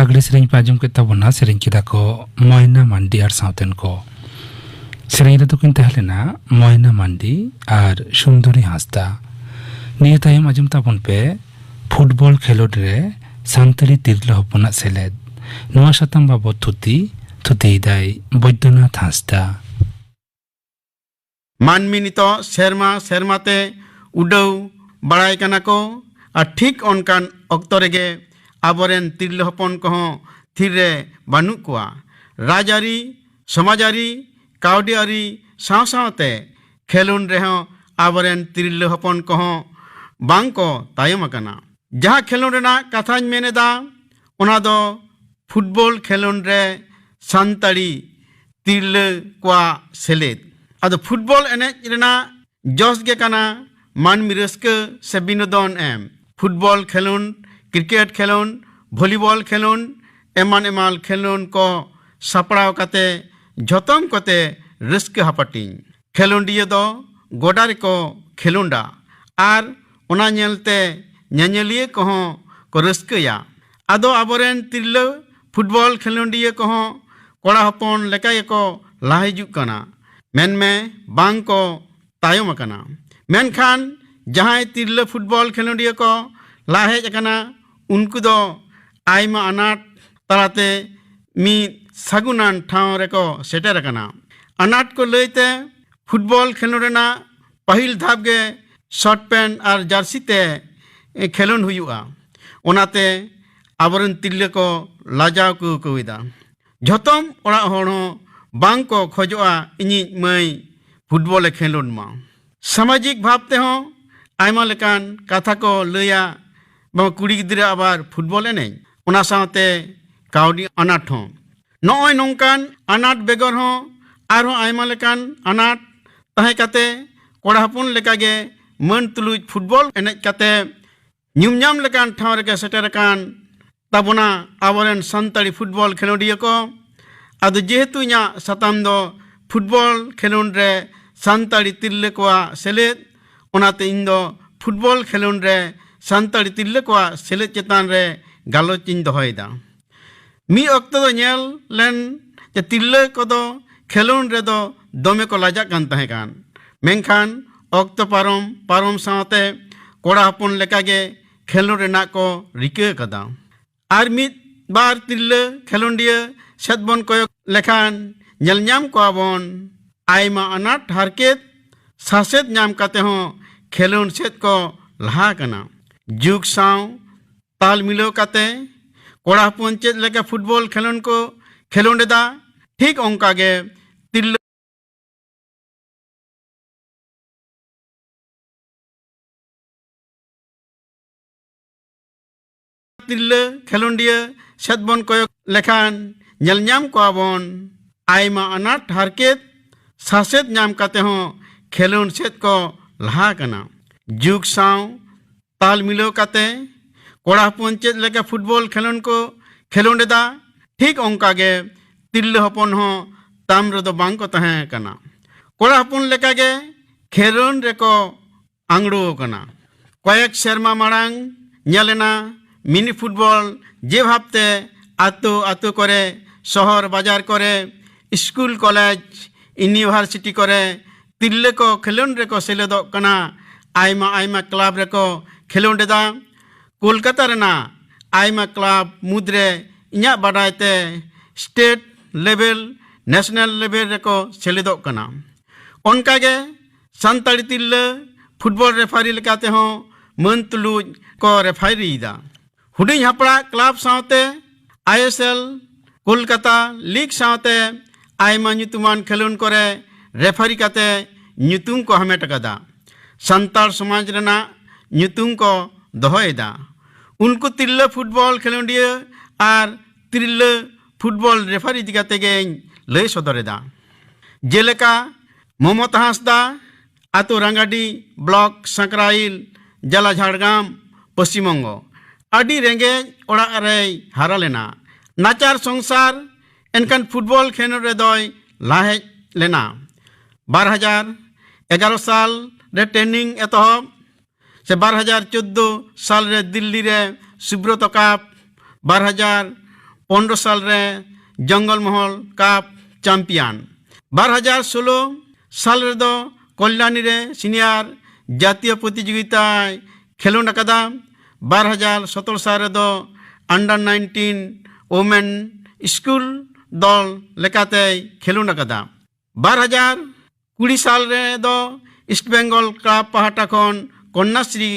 ᱞᱟᱜᱽᱲᱮ ᱥᱮᱨᱮᱧ ᱯᱮ ᱟᱸᱡᱚᱢ ᱠᱮᱫ ᱛᱟᱵᱚᱱᱟ, ᱥᱮᱨᱮᱧ ᱠᱮᱫᱟ ᱠᱚ ᱢᱚᱭᱱᱟ ᱢᱟᱱᱰᱤ ᱟᱨ ᱥᱟᱶᱛᱮᱱ ᱠᱚ᱾ ᱥᱮᱨᱮᱧ ᱨᱮᱫᱚ ᱠᱤᱱ ᱛᱟᱦᱮᱸ ᱞᱮᱱᱟ ᱢᱚᱭᱱᱟ ᱢᱟᱱᱰᱤ ᱟᱨ ᱥᱩᱱᱫᱚᱨᱤ ᱦᱟᱸᱥᱫᱟ᱾ ᱱᱤᱭᱟᱹ ᱛᱟᱭᱚᱢ ᱟᱸᱡᱚᱢ ᱛᱟᱵᱚᱱ ᱯᱮ ᱯᱷᱩᱴᱵᱚᱞ ᱠᱷᱮᱞᱳᱰ ᱨᱮ ᱥᱟᱱᱛᱟᱲᱤ ᱛᱤᱨᱞᱟᱹ ᱦᱚᱯᱚᱱᱟᱜ ᱥᱮᱞᱮᱫ᱾ ᱱᱚᱣᱟ ᱥᱟᱛᱟᱢ ᱵᱟᱵᱚᱛ ᱛᱷᱩᱛᱤ, ᱛᱷᱩᱛᱤᱭᱮᱫᱟᱭ ᱵᱳᱭᱫᱚᱱᱟᱛᱷ ᱦᱟᱸᱥᱫᱟ᱾ ᱢᱟᱹᱱᱢᱤ ᱱᱤᱛᱚᱜ ᱥᱮᱨᱢᱟ ᱥᱮᱨᱢᱟ ᱛᱮ ᱩᱰᱟᱹᱣ ᱵᱟᱲᱟᱭ ᱠᱟᱱᱟ ᱠᱚ, ᱟᱨ ᱴᱷᱤᱠ ᱚᱱᱠᱟᱱ ᱚᱠᱛᱚ ᱨᱮᱜᱮ ᱟᱵᱚᱨᱮᱱ ᱛᱤᱨᱞᱟᱹ ᱦᱚᱯᱚᱱ ᱠᱚᱦᱚᱸ ᱛᱷᱤᱨ ᱨᱮ ᱵᱟᱹᱱᱩᱜ ᱠᱚᱣᱟ᱾ ᱨᱟᱡᱽᱟᱹᱨᱤ, ᱥᱚᱢᱟᱡᱽᱟᱹᱨᱤ, ᱠᱟᱹᱣᱰᱤ ᱟᱹᱨᱤ ᱥᱟᱶ ᱥᱟᱶᱛᱮ ᱠᱷᱮᱞᱳᱰ ᱨᱮᱦᱚᱸ ᱟᱵᱚᱨᱮᱱ ᱛᱤᱨᱞᱟᱹ ᱦᱚᱯᱚᱱ ᱠᱚᱦᱚᱸ ᱵᱟᱝ ᱠᱚ ᱛᱟᱭᱚᱢ ᱟᱠᱟᱱᱟ᱾ ᱡᱟᱦᱟᱸ ᱠᱷᱮᱞᱳᱰ ᱨᱮᱱᱟᱜ ᱠᱟᱛᱷᱟᱧ ᱢᱮᱱ ᱮᱫᱟ, ᱚᱱᱟ ᱫᱚ ᱯᱷᱩᱴᱵᱚᱞ ᱠᱷᱮᱞᱳᱰ ᱨᱮ ᱥᱟᱱᱛᱟᱲᱤ ᱛᱤᱨᱞᱟᱹ ᱠᱚᱣᱟᱜ ᱥᱮᱞᱮᱫ᱾ ᱟᱫᱚ ᱯᱷᱩᱴᱵᱚᱞ ᱮᱱᱮᱡ ᱨᱮᱱᱟᱜ ᱡᱚᱥ ᱜᱮ ᱠᱟᱱᱟ ᱢᱟᱹᱱᱢᱤ ᱨᱟᱹᱥᱠᱟᱹ ᱥᱮ ᱵᱤᱱᱳᱫᱚᱱ ᱮᱢ᱾ ᱯᱷᱩᱴᱵᱚᱞ ᱠᱷᱮᱞᱳᱰ, ᱠᱨᱤᱠᱮᱴ ᱠᱷᱮᱞᱳᱰ, ᱵᱷᱚᱞᱤᱵᱚᱞ ᱠᱷᱮᱞᱳᱰ, ᱮᱢᱟᱱ ᱮᱢᱟᱱ ᱠᱷᱮᱞᱳᱰ ᱠᱚ ᱥᱟᱯᱲᱟᱣ ᱠᱟᱛᱮ ᱡᱷᱚᱛᱚᱢ ᱠᱚᱛᱮ ᱨᱟᱹᱥᱠᱟᱹ ᱦᱟᱯᱟᱴᱤᱧ᱾ ᱠᱷᱮᱞᱳᱰᱤᱭᱟᱹ ᱫᱚ ᱜᱚᱰᱟ ᱨᱮᱠᱚ ᱠᱷᱮᱞᱳᱰᱟ ᱟᱨ ᱚᱱᱟ ᱧᱮᱞᱛᱮ ᱧᱮᱧᱮᱞᱤᱭᱟᱹ ᱠᱚᱦᱚᱸ ᱠᱚ ᱨᱟᱹᱥᱠᱟᱹᱭᱟ᱾ ᱟᱫᱚ ᱟᱵᱚᱨᱮᱱ ᱛᱤᱨᱞᱟᱹ ᱯᱷᱩᱴᱵᱚᱞ ᱠᱷᱮᱞᱳᱰᱤᱭᱟᱹ ᱠᱚᱦᱚᱸ ᱠᱚᱲᱟ ᱦᱚᱯᱚᱱ ᱞᱮᱠᱟ ᱜᱮᱠᱚ ᱞᱟᱦᱟ ᱦᱤᱡᱩᱜ ᱠᱟᱱᱟ, ᱢᱮᱱᱢᱮ ᱵᱟᱝ ᱠᱚ ᱛᱟᱭᱚᱢ ᱟᱠᱟᱱᱟ᱾ ᱢᱮᱱᱠᱷᱟᱱ ᱡᱟᱦᱟᱸᱭ ᱛᱤᱨᱞᱟᱹ ᱯᱷᱩᱴᱵᱚᱞ ᱠᱷᱮᱞᱳᱰᱤᱭᱟᱹ ᱠᱚ ᱞᱟᱦᱟ ᱦᱮᱡ ᱟᱠᱟᱱᱟ, ᱩᱱᱠᱩ ᱫᱚ ᱟᱭᱢᱟ ᱟᱱᱟᱴ ᱛᱟᱞᱟᱛᱮ ᱢᱤᱫ ᱥᱟᱹᱜᱩᱱᱟᱱ ᱴᱷᱟᱶ ᱨᱮᱠᱚ ᱥᱮᱴᱮᱨ ᱟᱠᱟᱱᱟ᱾ ᱟᱱᱟᱴ ᱠᱚ ᱞᱟᱹᱭᱛᱮ ᱯᱷᱩᱴᱵᱚᱞ ᱠᱷᱮᱞᱳᱰ ᱨᱮᱱᱟᱜ ᱯᱟᱹᱦᱤᱞ ᱫᱷᱟᱯ ᱜᱮ ᱥᱚᱨᱴ ᱯᱮᱱᱴ ᱟᱨ ᱡᱟᱹᱨᱥᱤ ᱛᱮ ᱠᱷᱮᱞᱳᱰ ᱦᱩᱭᱩᱜᱼᱟ᱾ ᱚᱱᱟᱛᱮ ᱟᱵᱚᱨᱮᱱ ᱛᱤᱨᱞᱟᱹ ᱠᱚ ᱞᱟᱡᱟᱣ ᱠᱚ ᱟᱹᱭᱠᱟᱹᱣ ᱮᱫᱟ᱾ ᱡᱷᱚᱛᱚᱢ ᱚᱲᱟᱜ ᱦᱚᱲ ᱦᱚᱸ ᱵᱟᱝ ᱠᱚ ᱠᱷᱚᱡᱚᱜᱼᱟ ᱤᱧᱤᱡ ᱢᱟᱹᱭ ᱯᱷᱩᱴᱵᱚᱞᱮ ᱠᱷᱮᱞᱳᱰ ᱢᱟ᱾ ᱥᱟᱢᱟᱡᱤᱠ ᱵᱷᱟᱵᱽ ᱛᱮᱦᱚᱸ ᱟᱭᱢᱟ ᱞᱮᱠᱟᱱ ᱠᱟᱛᱷᱟ ᱠᱚ ᱞᱟᱹᱭᱟ, ᱵᱟᱝ ᱠᱩᱲᱤ ᱜᱤᱫᱽᱨᱟᱹ ᱟᱵᱟᱨ ᱯᱷᱩᱴᱵᱚᱞ ᱮᱱᱮᱡ, ᱚᱱᱟ ᱥᱟᱶᱛᱮ ᱠᱟᱹᱣᱰᱤ ᱟᱱᱟᱴ ᱦᱚᱸ᱾ ᱱᱚᱜᱼᱚᱭ ᱱᱚᱝᱠᱟᱱ ᱟᱱᱟᱴ ᱵᱮᱜᱚᱨ ᱦᱚᱸ ᱟᱨᱦᱚᱸ ᱟᱭᱢᱟ ᱞᱮᱠᱟᱱ ᱟᱱᱟᱴ ᱛᱟᱦᱮᱸ ᱠᱟᱛᱮ ᱠᱚᱲᱟ ᱦᱚᱯᱚᱱ ᱞᱮᱠᱟᱜᱮ ᱢᱟᱹᱱ ᱛᱩᱞᱩᱡ ᱯᱷᱩᱴᱵᱚᱞ ᱮᱱᱮᱡ ᱠᱟᱛᱮ ᱧᱩᱢ ᱧᱟᱢ ᱞᱮᱠᱟᱱ ᱴᱷᱟᱶ ᱨᱮᱜᱮ ᱥᱮᱴᱮᱨ ᱟᱠᱟᱱ ᱛᱟᱵᱚᱱᱟ ᱟᱵᱚᱨᱮᱱ ᱥᱟᱱᱛᱟᱲᱤ ᱯᱷᱩᱴᱵᱚᱞ ᱠᱷᱮᱞᱳᱰᱤᱭᱟᱹ ᱠᱚ᱾ ᱟᱫᱚ ᱡᱮᱦᱮᱛᱩ ᱤᱧᱟᱹᱜ ᱥᱟᱛᱟᱢ ᱫᱚ ᱯᱷᱩᱴᱵᱚᱞ ᱠᱷᱮᱞᱳᱰ ᱨᱮ ᱥᱟᱱᱛᱟᱲᱤ ᱛᱤᱨᱞᱟᱹ ᱠᱚᱣᱟᱜ ᱥᱮᱞᱮᱫ, ᱚᱱᱟᱛᱮ ᱤᱧ ᱫᱚ ᱯᱷᱩᱴᱵᱚᱞ ᱠᱷᱮᱞᱳᱰ ᱨᱮ ᱥᱟᱱᱛᱟᱲᱤ ᱛᱤᱨᱞᱟᱹ ᱠᱚᱣᱟᱜ ᱥᱮᱞᱮᱫ ᱪᱮᱛᱟᱱ ᱨᱮ ᱜᱟᱞᱚᱪ ᱤᱧ ᱫᱚᱦᱚᱭᱮᱫᱟ᱾ ᱢᱤᱫ ᱚᱠᱛᱚ ᱫᱚ ᱧᱮᱞ ᱞᱮᱱ ᱡᱮ ᱛᱤᱨᱞᱟᱹ ᱠᱚᱫᱚ ᱠᱷᱮᱞᱳᱰ ᱨᱮᱫᱚ ᱫᱚᱢᱮ ᱠᱚ ᱞᱟᱡᱟᱜ ᱠᱟᱱ ᱛᱟᱦᱮᱸ ᱠᱟᱱ, ᱢᱮᱱᱠᱷᱟᱱ ᱚᱠᱛᱚ ᱯᱟᱨᱚᱢ ᱯᱟᱨᱚᱢ ᱥᱟᱶᱛᱮ ᱠᱚᱲᱟ ᱦᱚᱯᱚᱱ ᱞᱮᱠᱟᱜᱮ ᱠᱷᱮᱞᱳᱰ ᱨᱮᱱᱟᱜ ᱠᱚ ᱨᱤᱠᱟᱹ ᱟᱠᱟᱫᱟ᱾ ᱟᱨ ᱢᱤᱫ ᱵᱟᱨ ᱛᱤᱨᱞᱟᱹ ᱠᱷᱮᱞᱳᱰᱤᱭᱟᱹ ᱥᱮᱫ ᱵᱚᱱ ᱠᱚᱭᱚᱜ ᱞᱮᱠᱷᱟᱱ ᱧᱮᱞ ᱧᱟᱢ ᱠᱚᱣᱟ ᱵᱚᱱ, ᱟᱭᱢᱟ ᱟᱱᱟᱴ ᱦᱟᱨᱠᱮᱛ ᱥᱟᱥᱮᱛ ᱧᱟᱢ ᱠᱟᱛᱮ ᱦᱚᱸ ᱠᱷᱮᱞᱳᱰ ᱥᱮᱫ ᱠᱚ ᱞᱟᱦᱟ ᱟᱠᱟᱱᱟ᱾ ᱡᱩᱜᱽ ᱥᱟᱶ ᱛᱟᱞ ᱢᱤᱞᱟᱹᱣ ᱠᱟᱛᱮ ᱠᱚᱲᱟ ᱦᱚᱯᱚᱱ ᱪᱮᱫ ᱞᱮᱠᱟ ᱯᱷᱩᱴᱵᱚᱞ ᱠᱷᱮᱞᱳᱰ ᱠᱚ ᱠᱷᱮᱞᱳᱰ ᱮᱫᱟ, ᱴᱷᱤᱠ ᱚᱱᱠᱟ ᱜᱮ ᱛᱤᱨᱞᱟᱹ ᱛᱤᱨᱞᱟᱹ ᱠᱷᱮᱞᱳᱰᱤᱭᱟᱹ ᱥᱮᱫ ᱵᱚᱱ ᱠᱚᱭᱚᱜ ᱞᱮᱠᱷᱟᱱ ᱧᱮᱞ ᱧᱟᱢ ᱠᱚᱣᱟ ᱵᱚᱱ, ᱟᱭᱢᱟ ᱟᱱᱟᱴ ᱦᱟᱨᱠᱮᱛ ᱥᱟᱥᱮᱛ ᱧᱟᱢ ᱠᱟᱛᱮ ᱦᱚᱸ ᱠᱷᱮᱞᱳᱰ ᱥᱮᱫ ᱠᱚ ᱞᱟᱦᱟ ᱟᱠᱟᱱᱟ᱾ ᱡᱩᱜᱽ ᱥᱟᱶ ᱛᱟᱞ ᱢᱤᱞᱟᱹᱣ ᱠᱟᱛᱮ ᱠᱚᱲᱟ ᱦᱚᱯᱚᱱ ᱪᱮᱫ ᱞᱮᱠᱟ ᱯᱷᱩᱴᱵᱚᱞ ᱠᱷᱮᱞᱳᱰ ᱠᱚ ᱠᱷᱮᱞᱳᱰ ᱮᱫᱟ, ᱴᱷᱤᱠ ᱚᱱᱠᱟ ᱜᱮ ᱛᱤᱨᱞᱟᱹ ᱦᱚᱯᱚᱱ ᱦᱚᱸ ᱛᱟᱢ ᱨᱮᱫᱚ ᱵᱟᱝ ᱠᱚ ᱛᱟᱦᱮᱸ ᱠᱟᱱᱟ᱾ ᱠᱚᱲᱟ ᱦᱚᱯᱚᱱ ᱞᱮᱠᱟᱜᱮ ᱠᱷᱮᱞᱳᱰ ᱨᱮᱠᱚ ᱟᱝᱲᱳ ᱟᱠᱟᱱᱟ᱾ ᱠᱚᱭᱮᱠ ᱥᱮᱨᱢᱟ ᱢᱟᱲᱟᱝ ᱧᱮᱞ ᱮᱱᱟ, ᱢᱤᱱᱤ ᱯᱷᱩᱴᱵᱚᱞ ᱡᱮ ᱵᱷᱟᱵᱽᱛᱮ ᱟᱛᱳ ᱟᱛᱳ ᱠᱚᱨᱮ, ᱥᱚᱦᱚᱨ ᱵᱟᱡᱟᱨ ᱠᱚᱨᱮ, ᱥᱠᱩᱞ, ᱠᱚᱞᱮᱡᱽ, ᱤᱭᱩᱱᱤᱵᱷᱟᱨᱥᱤᱴᱤ ᱠᱚᱨᱮ ᱛᱤᱨᱞᱟᱹ ᱠᱚ ᱠᱷᱮᱞᱳᱰ ᱨᱮᱠᱚ ᱥᱮᱞᱮᱫᱚᱜ ᱠᱟᱱᱟ᱾ ᱟᱭᱢᱟ ᱟᱭᱢᱟ ᱠᱞᱟᱵᱽ ᱨᱮᱠᱚ ᱠᱷᱮᱞᱳᱰ ᱮᱫᱟ᱾ ᱠᱳᱞᱠᱟᱛᱟ ᱨᱮᱱᱟᱜ ᱟᱭᱢᱟ ᱠᱞᱟᱵᱽ ᱢᱩᱫᱽᱨᱮ ᱤᱧᱟᱹᱜ ᱵᱟᱰᱟᱭ ᱛᱮ ᱥᱴᱮᱴ ᱞᱮᱵᱮᱞ, ᱱᱮᱥᱱᱟᱞ ᱞᱮᱵᱮᱞ ᱨᱮᱠᱚ ᱥᱮᱞᱮᱫᱚᱜ ᱠᱟᱱᱟ᱾ ᱚᱱᱠᱟᱜᱮ ᱥᱟᱱᱛᱟᱲᱤ ᱛᱤᱨᱞᱟᱹ ᱯᱷᱩᱴᱵᱚᱞ ᱨᱮᱯᱷᱟᱨᱤ ᱞᱮᱠᱟ ᱛᱮᱦᱚᱸ ᱢᱟᱹᱱ ᱛᱩᱞᱩᱡ ᱠᱚ ᱨᱮᱯᱷᱟᱨᱤᱭᱮᱫᱟ᱾ ᱦᱩᱰᱤᱧ ᱦᱟᱯᱲᱟᱜ ᱠᱞᱟᱵᱽ ᱥᱟᱶᱛᱮ ᱟᱭᱮᱥᱮᱞ, ᱠᱳᱞᱠᱟᱛᱟ ᱞᱤᱜᱽ ᱥᱟᱶᱛᱮ ᱟᱭᱢᱟ ᱧᱩᱛᱩᱢᱟᱱ ᱠᱷᱮᱞᱳᱰ ᱠᱚᱨᱮ ᱨᱮᱯᱷᱟᱨᱤ ᱠᱟᱛᱮ ᱧᱩᱛᱩᱢ ᱠᱚ ᱦᱟᱢᱮᱴ ᱟᱠᱟᱫᱟ᱾ ᱥᱟᱱᱛᱟᱲ ᱥᱚᱢᱟᱡᱽ ᱨᱮᱱᱟᱜ ᱧᱩᱛᱩᱢ ᱠᱚ ᱫᱚᱦᱚᱭᱮᱫᱟ᱾ ᱩᱱᱠᱩ ᱛᱤᱨᱞᱟᱹ ᱯᱷᱩᱴᱵᱚᱞ ᱠᱷᱮᱞᱳᱰᱤᱭᱟᱹ ᱟᱨ ᱛᱤᱨᱞᱟᱹ ᱯᱷᱩᱴᱵᱚᱞ ᱨᱮᱯᱷᱟᱨᱤ ᱤᱫᱤ ᱠᱟᱛᱮ ᱜᱮᱧ ᱞᱟᱹᱭ ᱥᱚᱫᱚᱨᱮᱫᱟ᱾ ᱡᱮᱞᱮᱠᱟ ᱢᱚᱢᱚᱛᱟ ᱦᱟᱸᱥᱫᱟ, ᱟᱛᱳ ᱨᱟᱝᱜᱟᱰᱤ, ᱵᱞᱚᱠ ᱥᱟᱸᱠᱨᱟᱭᱤᱞ, ᱡᱮᱞᱟ ᱡᱷᱟᱲᱜᱨᱟᱢ, ᱯᱚᱥᱪᱤᱢ ᱵᱚᱝᱜᱚ᱾ ᱟᱹᱰᱤ ᱨᱮᱸᱜᱮᱡ ᱚᱲᱟᱜ ᱨᱮᱭ ᱦᱟᱨᱟ ᱞᱮᱱᱟ᱾ ᱱᱟᱪᱟᱨ ᱥᱚᱝᱥᱟᱨ, ᱮᱱᱠᱷᱟᱱ ᱯᱷᱩᱴᱵᱚᱞ ᱠᱷᱮᱞᱳᱰ ᱨᱮᱫᱚᱭ ᱞᱟᱦᱟ ᱦᱮᱡ ᱞᱮᱱᱟ᱾ ᱵᱟᱨ ᱦᱟᱡᱟᱨ ᱮᱜᱟᱨᱚ ᱥᱟᱞ ᱨᱮ ᱴᱨᱮᱱᱤᱝ ᱮᱛᱚᱦᱚᱵ, ᱥᱮ ᱵᱟᱨ ᱦᱟᱡᱟᱨ ᱪᱳᱫᱽᱫᱳ ᱥᱟᱞ ᱨᱮ ᱫᱤᱞᱞᱤ ᱨᱮ ᱥᱩᱵᱨᱚᱛᱚ ᱠᱟᱯ, ᱵᱟᱨ ᱦᱟᱡᱟᱨ ᱯᱚᱱᱨᱚ ᱥᱟᱞ ᱨᱮ ᱡᱚᱝᱜᱚᱞ ᱢᱚᱦᱚᱞ ᱠᱟᱯ ᱪᱟᱢᱯᱤᱭᱟᱱ᱾ ᱵᱟᱨ ᱦᱟᱡᱟᱨ ᱥᱳᱞᱳ ᱥᱟᱞ ᱨᱮᱫᱚ ᱠᱚᱞᱭᱟᱱᱤ ᱨᱮ ᱥᱤᱱᱤᱭᱟᱨ ᱡᱟᱛᱤᱭᱚ ᱯᱨᱚᱛᱤᱡᱳᱜᱤᱛᱟᱭ ᱠᱷᱮᱞᱳᱸᱰ ᱟᱠᱟᱫᱟ᱾ ᱵᱟᱨ ᱦᱟᱡᱟᱨ ᱥᱚᱛᱨᱚ ᱥᱟᱞ ᱨᱮᱫᱚ ᱟᱱᱰᱟᱨ ᱱᱟᱭᱤᱱᱴᱤᱱ ᱳᱢᱮᱱ ᱥᱠᱩᱞ ᱫᱚᱞ ᱞᱮᱠᱟᱛᱮᱭ ᱠᱷᱮᱞᱳᱸᱰ ᱟᱠᱟᱫᱟ᱾ ᱵᱟᱨ ᱦᱟᱡᱟᱨ ᱠᱩᱲᱤ ᱥᱟᱞ ᱨᱮᱫᱚ ᱤᱥᱴ ᱵᱮᱝᱜᱚᱞ ᱠᱞᱟᱵᱽ ᱯᱟᱦᱴᱟ ᱠᱷᱚᱱ ᱠᱚᱱᱱᱟᱥᱨᱤ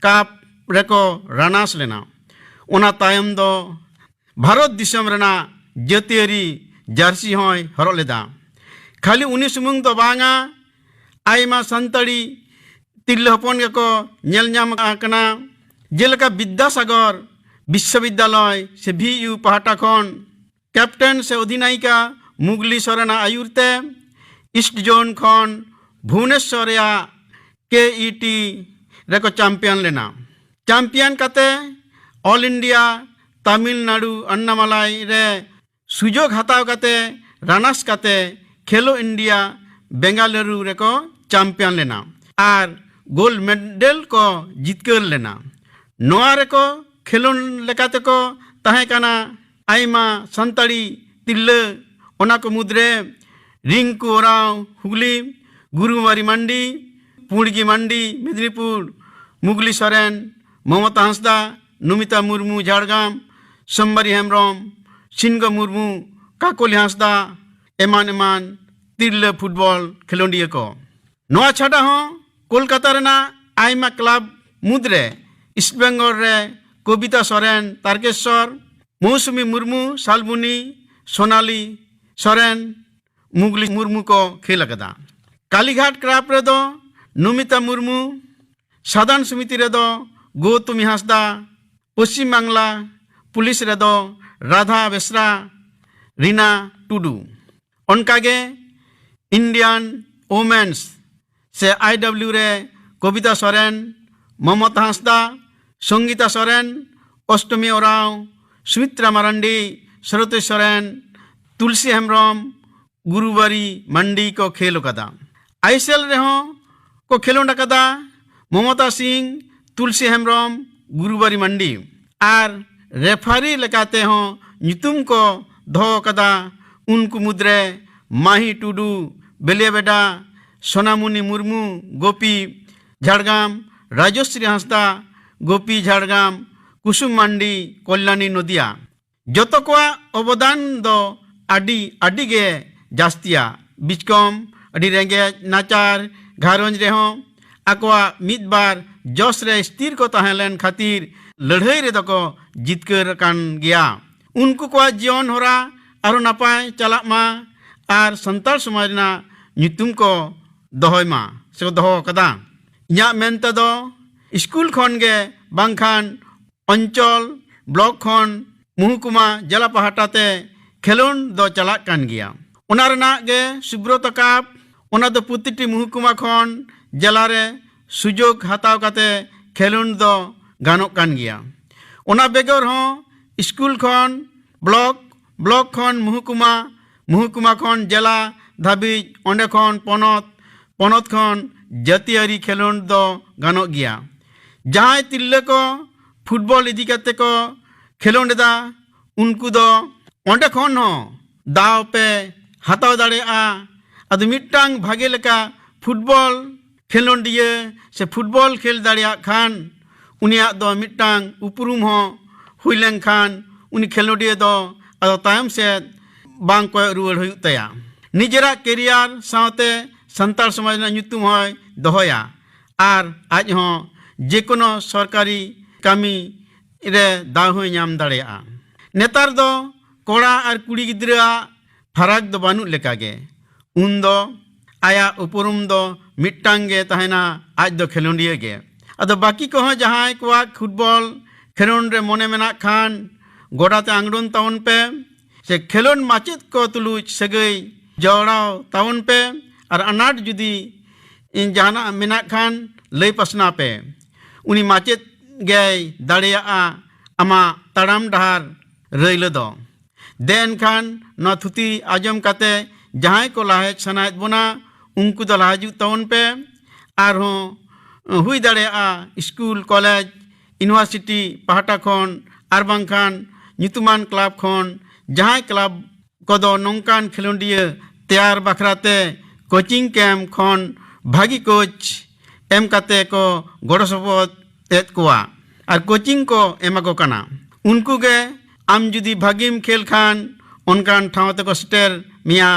ᱠᱟᱯ ᱨᱮᱠᱚ ᱨᱟᱱᱟᱨᱥ ᱞᱮᱱᱟ᱾ ᱚᱱᱟ ᱛᱟᱭᱚᱢ ᱫᱚ ᱵᱷᱟᱨᱚᱛ ᱫᱤᱥᱚᱢ ᱨᱮᱱᱟᱜ ᱡᱟᱹᱛᱤᱭᱟᱹᱨᱤ ᱡᱟᱹᱨᱥᱤ ᱦᱚᱸᱭ ᱦᱚᱨᱚᱜ ᱞᱮᱫᱟ᱾ ᱠᱷᱟᱹᱞᱤ ᱩᱱᱤ ᱥᱩᱢᱩᱝ ᱫᱚ ᱵᱟᱝᱟ, ᱟᱭᱢᱟ ᱥᱟᱱᱛᱟᱲᱤ ᱛᱤᱨᱞᱟᱹ ᱦᱚᱯᱚᱱ ᱜᱮᱠᱚ ᱧᱮᱞ ᱧᱟᱢ ᱟᱠᱟᱱᱟ, ᱡᱮᱞᱮᱠᱟ ᱵᱤᱫᱽᱫᱟᱥᱟᱜᱚᱨ ᱵᱤᱥᱥᱚᱵᱤᱫᱽᱫᱟᱞᱚᱭ ᱥᱮ ᱵᱷᱤ ᱭᱩ ᱯᱟᱦᱴᱟ ᱠᱷᱚᱱ ᱠᱮᱯᱴᱮᱱ ᱥᱮ ᱚᱫᱷᱤᱱᱟᱭᱤᱠᱟ ᱢᱩᱜᱽᱞᱤ ᱥᱚᱨᱮᱱᱟᱜ ᱟᱹᱭᱩᱨ ᱛᱮ ᱤᱥᱴ ᱡᱳᱱ ᱠᱷᱚᱱ ᱵᱷᱩᱵᱚᱱᱮᱥᱣᱚᱨ ᱨᱮᱭᱟᱜ ᱠᱮ ᱤ ᱴᱤ ᱨᱮᱠᱚ ᱪᱟᱢᱯᱤᱭᱟᱱ ᱞᱮᱱᱟ᱾ ᱪᱟᱢᱯᱤᱭᱟᱱ ᱠᱟᱛᱮ ᱚᱞ ᱤᱱᱰᱤᱭᱟ ᱛᱟᱢᱤᱞᱱᱟᱲᱩ ᱟᱱᱱᱟᱢᱟᱞᱟᱭ ᱨᱮ ᱥᱩᱡᱳᱜᱽ ᱦᱟᱛᱟᱣ ᱠᱟᱛᱮ ᱨᱟᱱᱟᱨᱥ ᱠᱟᱛᱮ ᱠᱷᱮᱞᱳ ᱤᱱᱰᱤᱭᱟ ᱵᱮᱝᱜᱟᱞᱩᱨᱩ ᱨᱮᱠᱚ ᱪᱟᱢᱯᱤᱭᱟᱱ ᱞᱮᱱᱟ ᱟᱨ ᱜᱳᱞᱰ ᱢᱮᱰᱮᱞ ᱠᱚ ᱡᱤᱛᱠᱟᱹᱨ ᱞᱮᱱᱟ᱾ ᱱᱚᱣᱟ ᱨᱮᱠᱚ ᱠᱷᱮᱞᱳᱸᱰ ᱞᱮᱠᱟᱛᱮᱠᱚ ᱛᱟᱦᱮᱸ ᱠᱟᱱᱟ ᱟᱭᱢᱟ ᱥᱟᱱᱛᱟᱲᱤ ᱛᱤᱨᱞᱟᱹ, ᱚᱱᱟ ᱠᱚ ᱢᱩᱫᱽᱨᱮ ᱨᱤᱝᱠᱩ ᱳᱨᱟᱸᱣ ᱦᱩᱜᱽᱞᱤ, ᱜᱩᱨᱩᱢᱟᱨᱤ ᱢᱟᱱᱰᱤ, ᱯᱩᱸᱰᱜᱤ ᱢᱟᱱᱰᱤ ᱢᱮᱫᱽᱱᱤᱯᱩᱨ, ᱢᱩᱜᱽᱞᱤ ᱥᱚᱨᱮᱱ, ᱢᱚᱢᱚᱛᱟ ᱦᱟᱸᱥᱫᱟ, ᱱᱚᱢᱤᱛᱟ ᱢᱩᱨᱢᱩ ᱡᱷᱟᱲᱜᱨᱟᱢ, ᱥᱳᱢᱵᱟᱨᱤ ᱦᱮᱢᱵᱨᱚᱢ, ᱥᱤᱱᱜᱚ ᱢᱩᱨᱢᱩ, ᱠᱟᱠᱚᱞᱤ ᱦᱟᱸᱥᱫᱟ, ᱮᱢᱟᱱ ᱮᱢᱟᱱ ᱛᱤᱨᱞᱟᱹ ᱯᱷᱩᱴᱵᱚᱞ ᱠᱷᱮᱞᱳᱸᱰᱤᱭᱟᱹ ᱠᱚ᱾ ᱱᱚᱣᱟ ᱪᱷᱟᱰᱟ ᱦᱚᱸ ᱠᱳᱞᱠᱟᱛᱟ ᱨᱮᱱᱟᱜ ᱟᱭᱢᱟ ᱠᱞᱟᱵᱽ ᱢᱩᱫᱽᱨᱮ ᱤᱥᱴ ᱵᱮᱝᱜᱚᱞ ᱨᱮ ᱠᱚᱵᱤᱛᱟ ᱥᱚᱨᱮᱱ, ᱛᱟᱨᱠᱮᱥᱥᱚᱨ, ᱢᱳᱣᱥᱩᱢᱤ ᱢᱩᱨᱢᱩ, ᱥᱟᱞᱵᱩᱱᱤ, ᱥᱳᱱᱟᱞᱤ ᱥᱚᱨᱮᱱ, ᱢᱩᱜᱽᱞᱤ ᱢᱩᱨᱢᱩ ᱠᱚ ᱠᱷᱮᱞ ᱟᱠᱟᱫᱟ᱾ ᱠᱟᱞᱤᱜᱷᱟᱴ ᱠᱞᱟᱵᱽ ᱨᱮᱫᱚ ᱱᱚᱢᱤᱛᱟ ᱢᱩᱨᱢᱩ, ᱥᱟᱫᱟᱱ ᱥᱚᱢᱤᱛᱤ ᱨᱮᱫᱚ ᱜᱳᱣᱛᱚᱢᱤ ᱦᱟᱸᱥᱫᱟ, ᱯᱚᱥᱪᱤᱢ ᱵᱟᱝᱞᱟ ᱯᱩᱞᱤᱥ ᱨᱮᱫᱚ ᱨᱟᱫᱷᱟ ᱵᱮᱥᱨᱟ, ᱨᱤᱱᱟ ᱴᱩᱰᱩ᱾ ᱚᱱᱠᱟᱜᱮ ᱤᱱᱰᱤᱭᱟᱱ ᱳᱢᱮᱱᱥ ᱥᱮ ᱟᱭ ᱰᱟᱵᱽᱞᱤᱭᱩ ᱨᱮ ᱠᱚᱵᱤᱛᱟ ᱥᱚᱨᱮᱱ, ᱢᱚᱢᱚᱛᱟ ᱦᱟᱸᱥᱫᱟ, ᱥᱚᱝᱜᱤᱛᱟ ᱥᱚᱨᱮᱱ, ᱚᱥᱴᱚᱢᱤ ᱳᱨᱟᱸᱣ, ᱥᱩᱢᱤᱛᱨᱟ ᱢᱟᱨᱟᱱᱰᱤ, ᱥᱚᱨᱚᱛᱤ ᱥᱚᱨᱮᱱ, ᱛᱩᱞᱥᱤ ᱦᱮᱢᱵᱨᱚᱢ, ᱜᱩᱨᱩᱵᱟᱨᱤ ᱢᱟᱱᱰᱤ ᱠᱚ ᱠᱷᱮᱞ ᱟᱠᱟᱫᱟ᱾ ᱟᱭᱮᱥᱮᱞ ᱨᱮᱦᱚᱸ ᱠᱚ ᱠᱷᱮᱞᱳᱸᱰ ᱟᱠᱟᱫᱟ ᱢᱚᱢᱚᱛᱟ ᱥᱤᱝ, ᱛᱩᱞᱥᱤ ᱦᱮᱢᱵᱨᱚᱢ, ᱜᱩᱨᱩᱵᱟᱨᱤ ᱢᱟᱱᱰᱤ᱾ ᱟᱨ ᱨᱮᱯᱷᱟᱨᱤ ᱞᱮᱠᱟᱛᱮ ᱦᱚᱸ ᱧᱩᱛᱩᱢ ᱠᱚ ᱫᱚᱦᱚ ᱟᱠᱟᱫᱟ᱾ ᱩᱱᱠᱩ ᱢᱩᱫᱽᱨᱮ ᱢᱟᱦᱤ ᱴᱩᱰᱩ, ᱵᱮᱞᱤᱭᱟᱵᱮᱰᱟ, ᱥᱳᱱᱟᱢᱩᱱᱤ ᱢᱩᱨᱢᱩ, ᱜᱳᱯᱤ ᱡᱷᱟᱲᱜᱨᱟᱢ, ᱨᱟᱡᱚᱥᱨᱤ ᱦᱟᱸᱥᱫᱟ, ᱜᱳᱯᱤ ᱡᱷᱟᱲᱜᱨᱟᱢ, ᱠᱩᱥᱩᱢ ᱢᱟᱱᱰᱤ, ᱠᱚᱞᱭᱟᱱᱤ ᱱᱚᱫᱤᱭᱟ᱾ ᱡᱚᱛᱚ ᱠᱚᱣᱟᱜ ᱚᱵᱚᱫᱟᱱ ᱫᱚ ᱟᱹᱰᱤ, ᱟᱹᱰᱤ ᱜᱮ ᱡᱟᱹᱥᱛᱤᱭᱟ᱾ ᱵᱤᱪᱠᱚᱢ ᱟᱹᱰᱤ ᱨᱮᱸᱜᱮᱡ ᱱᱟᱪᱟᱨ ᱜᱷᱟᱨᱚᱸᱡᱽ ᱨᱮᱦᱚᱸ ᱟᱠᱚᱣᱟᱜ ᱢᱤᱫ ᱵᱟᱨ ᱡᱚᱥ ᱨᱮ ᱥᱛᱷᱤᱨ ᱠᱚ ᱛᱟᱦᱮᱸ ᱞᱮᱱ ᱠᱷᱟᱹᱛᱤᱨ ᱞᱟᱹᱲᱦᱟᱹᱭ ᱨᱮᱫᱚ ᱠᱚ ᱡᱤᱛᱠᱟᱹᱨ ᱟᱠᱟᱱ ᱜᱮᱭᱟ᱾ ᱩᱱᱠᱩ ᱠᱚᱣᱟᱜ ᱡᱤᱭᱚᱱ ᱦᱚᱨᱟ ᱟᱨᱦᱚᱸ ᱱᱟᱯᱟᱭ ᱪᱟᱞᱟᱜ ᱢᱟ ᱟᱨ ᱥᱟᱱᱛᱟᱲ ᱥᱚᱢᱟᱡᱽ ᱨᱮᱱᱟᱜ ᱧᱩᱛᱩᱢ ᱠᱚ ᱫᱚᱦᱚᱭ ᱢᱟ ᱥᱮ ᱠᱚ ᱫᱚᱦᱚ ᱟᱠᱟᱫᱟ᱾ ᱤᱧᱟᱹᱜ ᱢᱮᱱ ᱛᱮᱫᱚ ᱥᱠᱩᱞ ᱠᱷᱚᱱ ᱜᱮ ᱵᱟᱝᱠᱷᱟᱱ ᱚᱧᱪᱚᱞ, ᱵᱞᱚᱠ ᱠᱷᱚᱱ ᱢᱩᱦᱩᱠᱩᱢᱟ ᱡᱮᱞᱟ ᱯᱟᱦᱴᱟ ᱛᱮ ᱠᱷᱮᱞᱳᱰ ᱫᱚ ᱪᱟᱞᱟᱜ ᱠᱟᱱ ᱜᱮᱭᱟ᱾ ᱚᱱᱟ ᱨᱮᱱᱟᱜ ᱜᱮ ᱥᱩᱵᱨᱚᱛ ᱟᱠᱟᱵ, ᱚᱱᱟ ᱫᱚ ᱯᱨᱚᱛᱤᱴᱤ ᱢᱩᱦᱩᱠᱩᱢᱟ ᱠᱷᱚᱱ ᱡᱮᱞᱟ ᱨᱮ ᱥᱩᱡᱳᱜᱽ ᱦᱟᱛᱟᱣ ᱠᱟᱛᱮ ᱠᱷᱮᱞᱳᱰ ᱫᱚ ᱜᱟᱱᱚᱜ ᱠᱟᱱ ᱜᱮᱭᱟ᱾ ᱚᱱᱟ ᱵᱮᱜᱚᱨ ᱦᱚᱸ ᱥᱠᱩᱞ ᱠᱷᱚᱱ ᱵᱞᱚᱠ, ᱵᱞᱚᱠ ᱠᱷᱚᱱ ᱢᱩᱦᱩᱠᱩᱢᱟ, ᱢᱩᱦᱩᱠᱩᱢᱟ ᱠᱷᱚᱱ ᱡᱮᱞᱟ ᱫᱷᱟᱹᱵᱤᱡ, ᱚᱸᱰᱮ ᱠᱷᱚᱱ ᱯᱚᱱᱚᱛ, ᱯᱚᱱᱚᱛ ᱠᱷᱚᱱ ᱡᱟᱹᱛᱤᱭᱟᱹᱨᱤ ᱠᱷᱮᱞᱳᱰ ᱫᱚ ᱜᱟᱱᱚᱜ ᱜᱮᱭᱟ᱾ ᱡᱟᱦᱟᱸᱭ ᱛᱤᱨᱞᱟᱹ ᱠᱚ ᱯᱷᱩᱴᱵᱚᱞ ᱤᱫᱤ ᱠᱟᱛᱮ ᱠᱚ ᱠᱷᱮᱞᱳᱰ ᱮᱫᱟ, ᱩᱱᱠᱩ ᱫᱚ ᱚᱸᱰᱮ ᱠᱷᱚᱱ ᱦᱚᱸ ᱫᱟᱣ ᱯᱮ ᱦᱟᱛᱟᱣ ᱫᱟᱲᱮᱭᱟᱜᱼᱟ᱾ ᱟᱫᱚ ᱢᱤᱫᱴᱟᱝ ᱵᱷᱟᱜᱮ ᱞᱮᱠᱟ ᱯᱷᱩᱴᱵᱚᱞ ᱠᱷᱮᱞᱳᱰᱤᱭᱟᱹ ᱥᱮ ᱯᱷᱩᱴᱵᱚᱞ ᱠᱷᱮᱞ ᱫᱟᱲᱮᱭᱟᱜ ᱠᱷᱟᱱ, ᱩᱱᱤᱭᱟᱜ ᱫᱚ ᱢᱤᱫᱴᱟᱝ ᱩᱯᱨᱩᱢ ᱦᱚᱸ ᱦᱩᱭ ᱞᱮᱱᱠᱷᱟᱱ, ᱩᱱᱤ ᱠᱷᱮᱞᱳᱰᱤᱭᱟᱹ ᱫᱚ ᱟᱫᱚ ᱛᱟᱭᱚᱢ ᱥᱮᱫ ᱵᱟᱝ ᱠᱚᱭᱚᱜ ᱨᱩᱣᱟᱹᱲ ᱦᱩᱭᱩᱜ ᱛᱟᱭᱟ᱾ ᱱᱤᱡᱮᱨᱟᱜ ᱠᱮᱨᱤᱭᱟᱨ ᱥᱟᱶᱛᱮ ᱥᱟᱱᱛᱟᱲ ᱥᱚᱢᱟᱡᱽ ᱨᱮᱱᱟᱜ ᱧᱩᱛᱩᱢ ᱦᱚᱸᱭ ᱫᱚᱦᱚᱭᱟ ᱟᱨ ᱟᱡ ᱦᱚᱸ ᱡᱮᱠᱳᱱᱳ ᱥᱚᱨᱠᱟᱨᱤ ᱠᱟᱹᱢᱤ ᱨᱮ ᱫᱟᱣ ᱦᱚᱸᱭ ᱧᱟᱢ ᱫᱟᱲᱮᱭᱟᱜᱼᱟ᱾ ᱱᱮᱛᱟᱨ ᱫᱚ ᱠᱚᱲᱟ ᱟᱨ ᱠᱩᱲᱤ ᱜᱤᱫᱽᱨᱟᱹᱣᱟᱜ ᱯᱷᱟᱨᱟᱠ ᱫᱚ ᱵᱟᱹᱱᱩᱜ ᱞᱮᱠᱟᱜᱮ᱾ ᱩᱱᱫᱚ ᱟᱭᱟᱜ ᱩᱯᱨᱩᱢ ᱫᱚ ᱢᱤᱫᱴᱟᱝ ᱜᱮ ᱛᱟᱦᱮᱱᱟ, ᱟᱡ ᱫᱚ ᱠᱷᱮᱞᱳᱰᱤᱭᱟᱹ ᱜᱮ᱾ ᱟᱫᱚ ᱵᱟᱹᱠᱤ ᱠᱚᱦᱚᱸ ᱡᱟᱦᱟᱸᱭ ᱠᱚᱣᱟᱜ ᱯᱷᱩᱴᱵᱚᱞ ᱠᱷᱮᱞᱳᱰ ᱨᱮ ᱢᱚᱱᱮ ᱢᱮᱱᱟᱜ ᱠᱷᱟᱱ, ᱜᱚᱰᱟ ᱛᱮ ᱟᱸᱜᱽᱲᱚᱱ ᱛᱟᱵᱚᱱ ᱯᱮ, ᱥᱮ ᱠᱷᱮᱞᱳᱰ ᱢᱟᱪᱮᱫ ᱠᱚ ᱛᱩᱞᱩᱡ ᱥᱟᱹᱜᱟᱹᱭ ᱡᱚᱲᱟᱣ ᱛᱟᱵᱚᱱ ᱯᱮ, ᱟᱨ ᱟᱱᱟᱴ ᱡᱩᱫᱤ ᱡᱟᱦᱟᱱᱟᱜ ᱢᱮᱱᱟᱜ ᱠᱷᱟᱱ ᱞᱟᱹᱭ ᱯᱟᱥᱱᱟᱣ ᱯᱮ᱾ ᱩᱱᱤ ᱢᱟᱪᱮᱫ ᱜᱮᱭ ᱫᱟᱲᱮᱭᱟᱜᱼᱟ ᱟᱢᱟᱜ ᱛᱟᱲᱟᱢ ᱰᱟᱦᱟᱨ ᱨᱟᱹᱭᱞᱟᱹ ᱫᱚ᱾ ᱫᱮ ᱮᱱᱠᱷᱟᱱ ᱱᱚᱣᱟ ᱛᱷᱩᱛᱤ ᱟᱸᱡᱚᱢ ᱠᱟᱛᱮ ᱡᱟᱦᱟᱸᱭ ᱠᱚ ᱞᱟᱦᱟ ᱦᱮᱡ ᱥᱟᱱᱟᱭᱮᱫ ᱵᱚᱱᱟ, ᱩᱱᱠᱩ ᱫᱚ ᱞᱟᱦᱟ ᱦᱤᱡᱩᱜ ᱛᱟᱵᱚᱱ ᱯᱮ᱾ ᱟᱨᱦᱚᱸ ᱦᱩᱭ ᱫᱟᱲᱮᱭᱟᱜᱼᱟ ᱥᱠᱩᱞ, ᱠᱚᱞᱮᱡᱽ, ᱤᱭᱩᱱᱤᱵᱷᱟᱨᱥᱤᱴᱤ ᱯᱟᱦᱴᱟ ᱠᱷᱚᱱ ᱟᱨ ᱵᱟᱝᱠᱷᱟᱱ ᱧᱩᱛᱩᱢᱟᱱ ᱠᱞᱟᱵᱽ ᱠᱷᱚᱱ ᱡᱟᱦᱟᱸᱭ ᱠᱞᱟᱵᱽ ᱠᱚᱫᱚ ᱱᱚᱝᱠᱟᱱ ᱠᱷᱮᱞᱳᱰᱤᱭᱟᱹ ᱛᱮᱭᱟᱨ ᱵᱟᱠᱷᱨᱟ ᱛᱮ ᱠᱳᱪᱤᱝ ᱠᱮᱢᱯ ᱠᱷᱚᱱ ᱵᱷᱟᱹᱜᱤ ᱠᱳᱪ ᱮᱢ ᱠᱟᱛᱮ ᱠᱚ ᱜᱚᱲᱚ ᱥᱚᱯᱚᱦᱚᱫ ᱮᱫ ᱠᱚᱣᱟ ᱟᱨ ᱠᱳᱪᱤᱝ ᱠᱚ ᱮᱢᱟ ᱠᱚ ᱠᱟᱱᱟ᱾ ᱩᱱᱠᱩ ᱜᱮ ᱟᱢ ᱡᱩᱫᱤ ᱵᱷᱟᱹᱜᱤᱢ ᱠᱷᱮᱞ ᱠᱷᱟᱱ ᱚᱱᱠᱟᱱ ᱴᱷᱟᱶ ᱛᱮᱠᱚ ᱥᱮᱴᱮᱨ ᱢᱮᱭᱟ᱾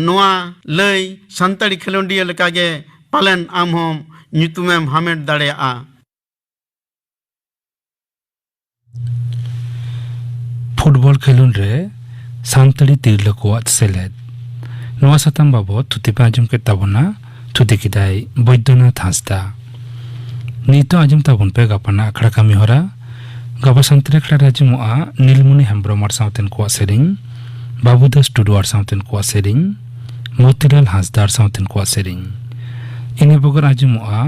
ᱱᱚᱣᱟ ᱞᱟᱹᱭ ᱥᱟᱱᱛᱟᱲᱤ ᱠᱷᱮᱞᱳᱰᱤᱭᱟᱹ ᱞᱮᱠᱟᱜᱮ ᱯᱟᱞᱮᱱ ᱟᱢ ᱦᱚᱸ ᱧᱩᱛᱩᱢᱮᱢ ᱦᱟᱢᱮᱴ ᱫᱟᱲᱮᱭᱟᱜᱼᱟ᱾ ᱯᱷᱩᱴᱵᱚᱞ ᱠᱷᱮᱞᱳᱰ ᱨᱮ ᱥᱟᱱᱛᱟᱲᱤ ᱛᱤᱨᱞᱟᱹ ᱠᱚᱣᱟᱜ ᱥᱮᱞᱮᱫ, ᱱᱚᱣᱟ ᱥᱟᱛᱟᱢ ᱵᱟᱵᱚᱫ ᱛᱷᱩᱛᱤ ᱯᱮ ᱟᱸᱡᱚᱢ ᱠᱮᱫ ᱛᱟᱵᱚᱱᱟ᱾ ᱛᱷᱩᱛᱤ ᱠᱮᱫᱟᱭ ᱵᱳᱭᱫᱚᱱᱟᱛᱷ ᱦᱟᱸᱥᱫᱟ᱾ ᱱᱤᱛᱚᱜ ᱟᱸᱡᱚᱢ ᱛᱟᱵᱚᱱ ᱯᱮ ᱜᱟᱯᱟᱱᱟᱜ ᱟᱠᱷᱲᱟ ᱠᱟᱹᱢᱤ ᱦᱚᱨᱟ᱾ ᱜᱟᱯᱟ ᱥᱟᱱᱛᱟᱲᱤ ᱟᱠᱷᱲᱟ ᱨᱮ ᱟᱸᱡᱚᱢᱚᱜᱼᱟ ᱱᱤᱞᱢᱚᱱᱤ ᱦᱮᱢᱵᱨᱚᱢ ᱟᱨ ᱥᱟᱶᱛᱮᱱ ᱠᱚᱣᱟᱜ ᱥᱮᱨᱮᱧ, ᱵᱟᱹᱵᱩ ᱫᱟᱥ ᱴᱩᱰᱩ ᱟᱨ ᱥᱟᱶᱛᱮᱱ ᱠᱚᱣᱟᱜ ᱥᱮᱨᱮᱧ, ᱢᱚᱛᱤᱞᱟᱞ ᱦᱟᱸᱥᱫᱟ ᱟᱨ ᱥᱟᱶᱛᱮᱱ ᱠᱚᱣᱟᱜ ᱥᱮᱨᱮᱧ᱾ ᱤᱱᱟᱹ ᱵᱮᱜᱚᱨ ᱟᱸᱡᱚᱢᱚᱜᱼᱟ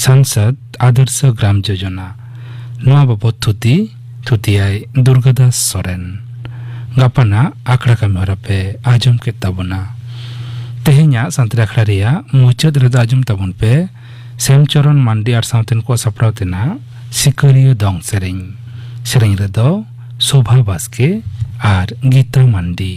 ᱥᱟᱝᱥᱟᱫᱽ ᱟᱫᱚᱨᱥᱚ ᱜᱨᱟᱢ ᱡᱳᱡᱚᱱᱟ᱾ ᱱᱚᱣᱟ ᱵᱟᱵᱚᱫ ᱛᱷᱩᱛᱤ, ᱛᱷᱩᱛᱤᱭᱟᱭ ᱫᱩᱨᱜᱟᱫᱟᱥ ᱥᱚᱨᱮᱱ᱾ ᱜᱟᱯᱟᱱᱟᱜ ᱟᱠᱷᱲᱟ ᱠᱟᱹᱢᱤ ᱦᱚᱨᱟ ᱯᱮ ᱟᱸᱡᱚᱢ ᱠᱮᱫ ᱛᱟᱵᱚᱱᱟ᱾ ᱛᱮᱦᱮᱧᱟᱜ ᱥᱟᱱᱛᱟᱲᱤ ᱟᱠᱷᱲᱟ ᱨᱮᱭᱟᱜ ᱢᱩᱪᱟᱹᱫ ᱨᱮᱫᱚ ᱟᱸᱡᱚᱢ ᱛᱟᱵᱚᱱ ᱯᱮ ᱥᱮᱢᱪᱚᱨᱚᱱ ᱢᱟᱱᱰᱤ ᱟᱨ ᱥᱟᱶᱛᱮᱱ ᱠᱚᱣᱟᱜ ᱥᱟᱯᱲᱟᱣ ᱛᱮᱱᱟᱜ ᱥᱤᱠᱟᱹᱨᱤᱭᱟᱹ ᱫᱚᱝ ᱥᱮᱨᱮᱧ᱾ ᱥᱮᱨᱮᱧ ᱨᱮᱫᱚ ᱥᱳᱵᱷᱟ ᱵᱟᱥᱠᱮ ᱟᱨ ᱜᱤᱛᱟ ᱢᱟᱱᱰᱤ᱾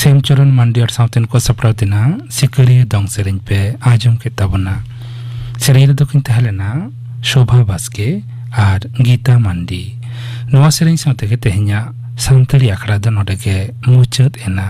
ᱥᱮᱢᱪᱚᱨᱚᱱ ᱢᱟᱱᱰᱤ ᱟᱨ ᱥᱟᱶᱛᱮᱱ ᱠᱚ ᱥᱟᱯᱲᱟᱣ ᱛᱮᱱᱟ ᱥᱤᱠᱟᱹᱨᱤᱭᱟᱹ ᱫᱚᱝ ᱥᱮᱨᱮᱧ ᱯᱮ ᱟᱸᱡᱚᱢ ᱠᱮᱫ ᱛᱟᱵᱚᱱᱟ᱾ ᱥᱮᱨᱮᱧ ᱨᱮᱫᱚ ᱠᱤᱱ ᱛᱟᱦᱮᱸ ᱞᱮᱱᱟ ᱥᱳᱵᱷᱟ ᱵᱟᱥᱠᱮ ᱟᱨ ᱜᱤᱛᱟ ᱢᱟᱱᱰᱤ᱾ ᱱᱚᱣᱟ ᱥᱮᱨᱮᱧ ᱥᱟᱶ ᱛᱮᱜᱮ ᱛᱮᱦᱮᱧᱟᱜ ᱥᱟᱱᱛᱟᱲᱤ ᱟᱠᱷᱲᱟ ᱫᱚ ᱱᱚᱰᱮ ᱜᱮ ᱢᱩᱪᱟᱹᱫ ᱮᱱᱟ᱾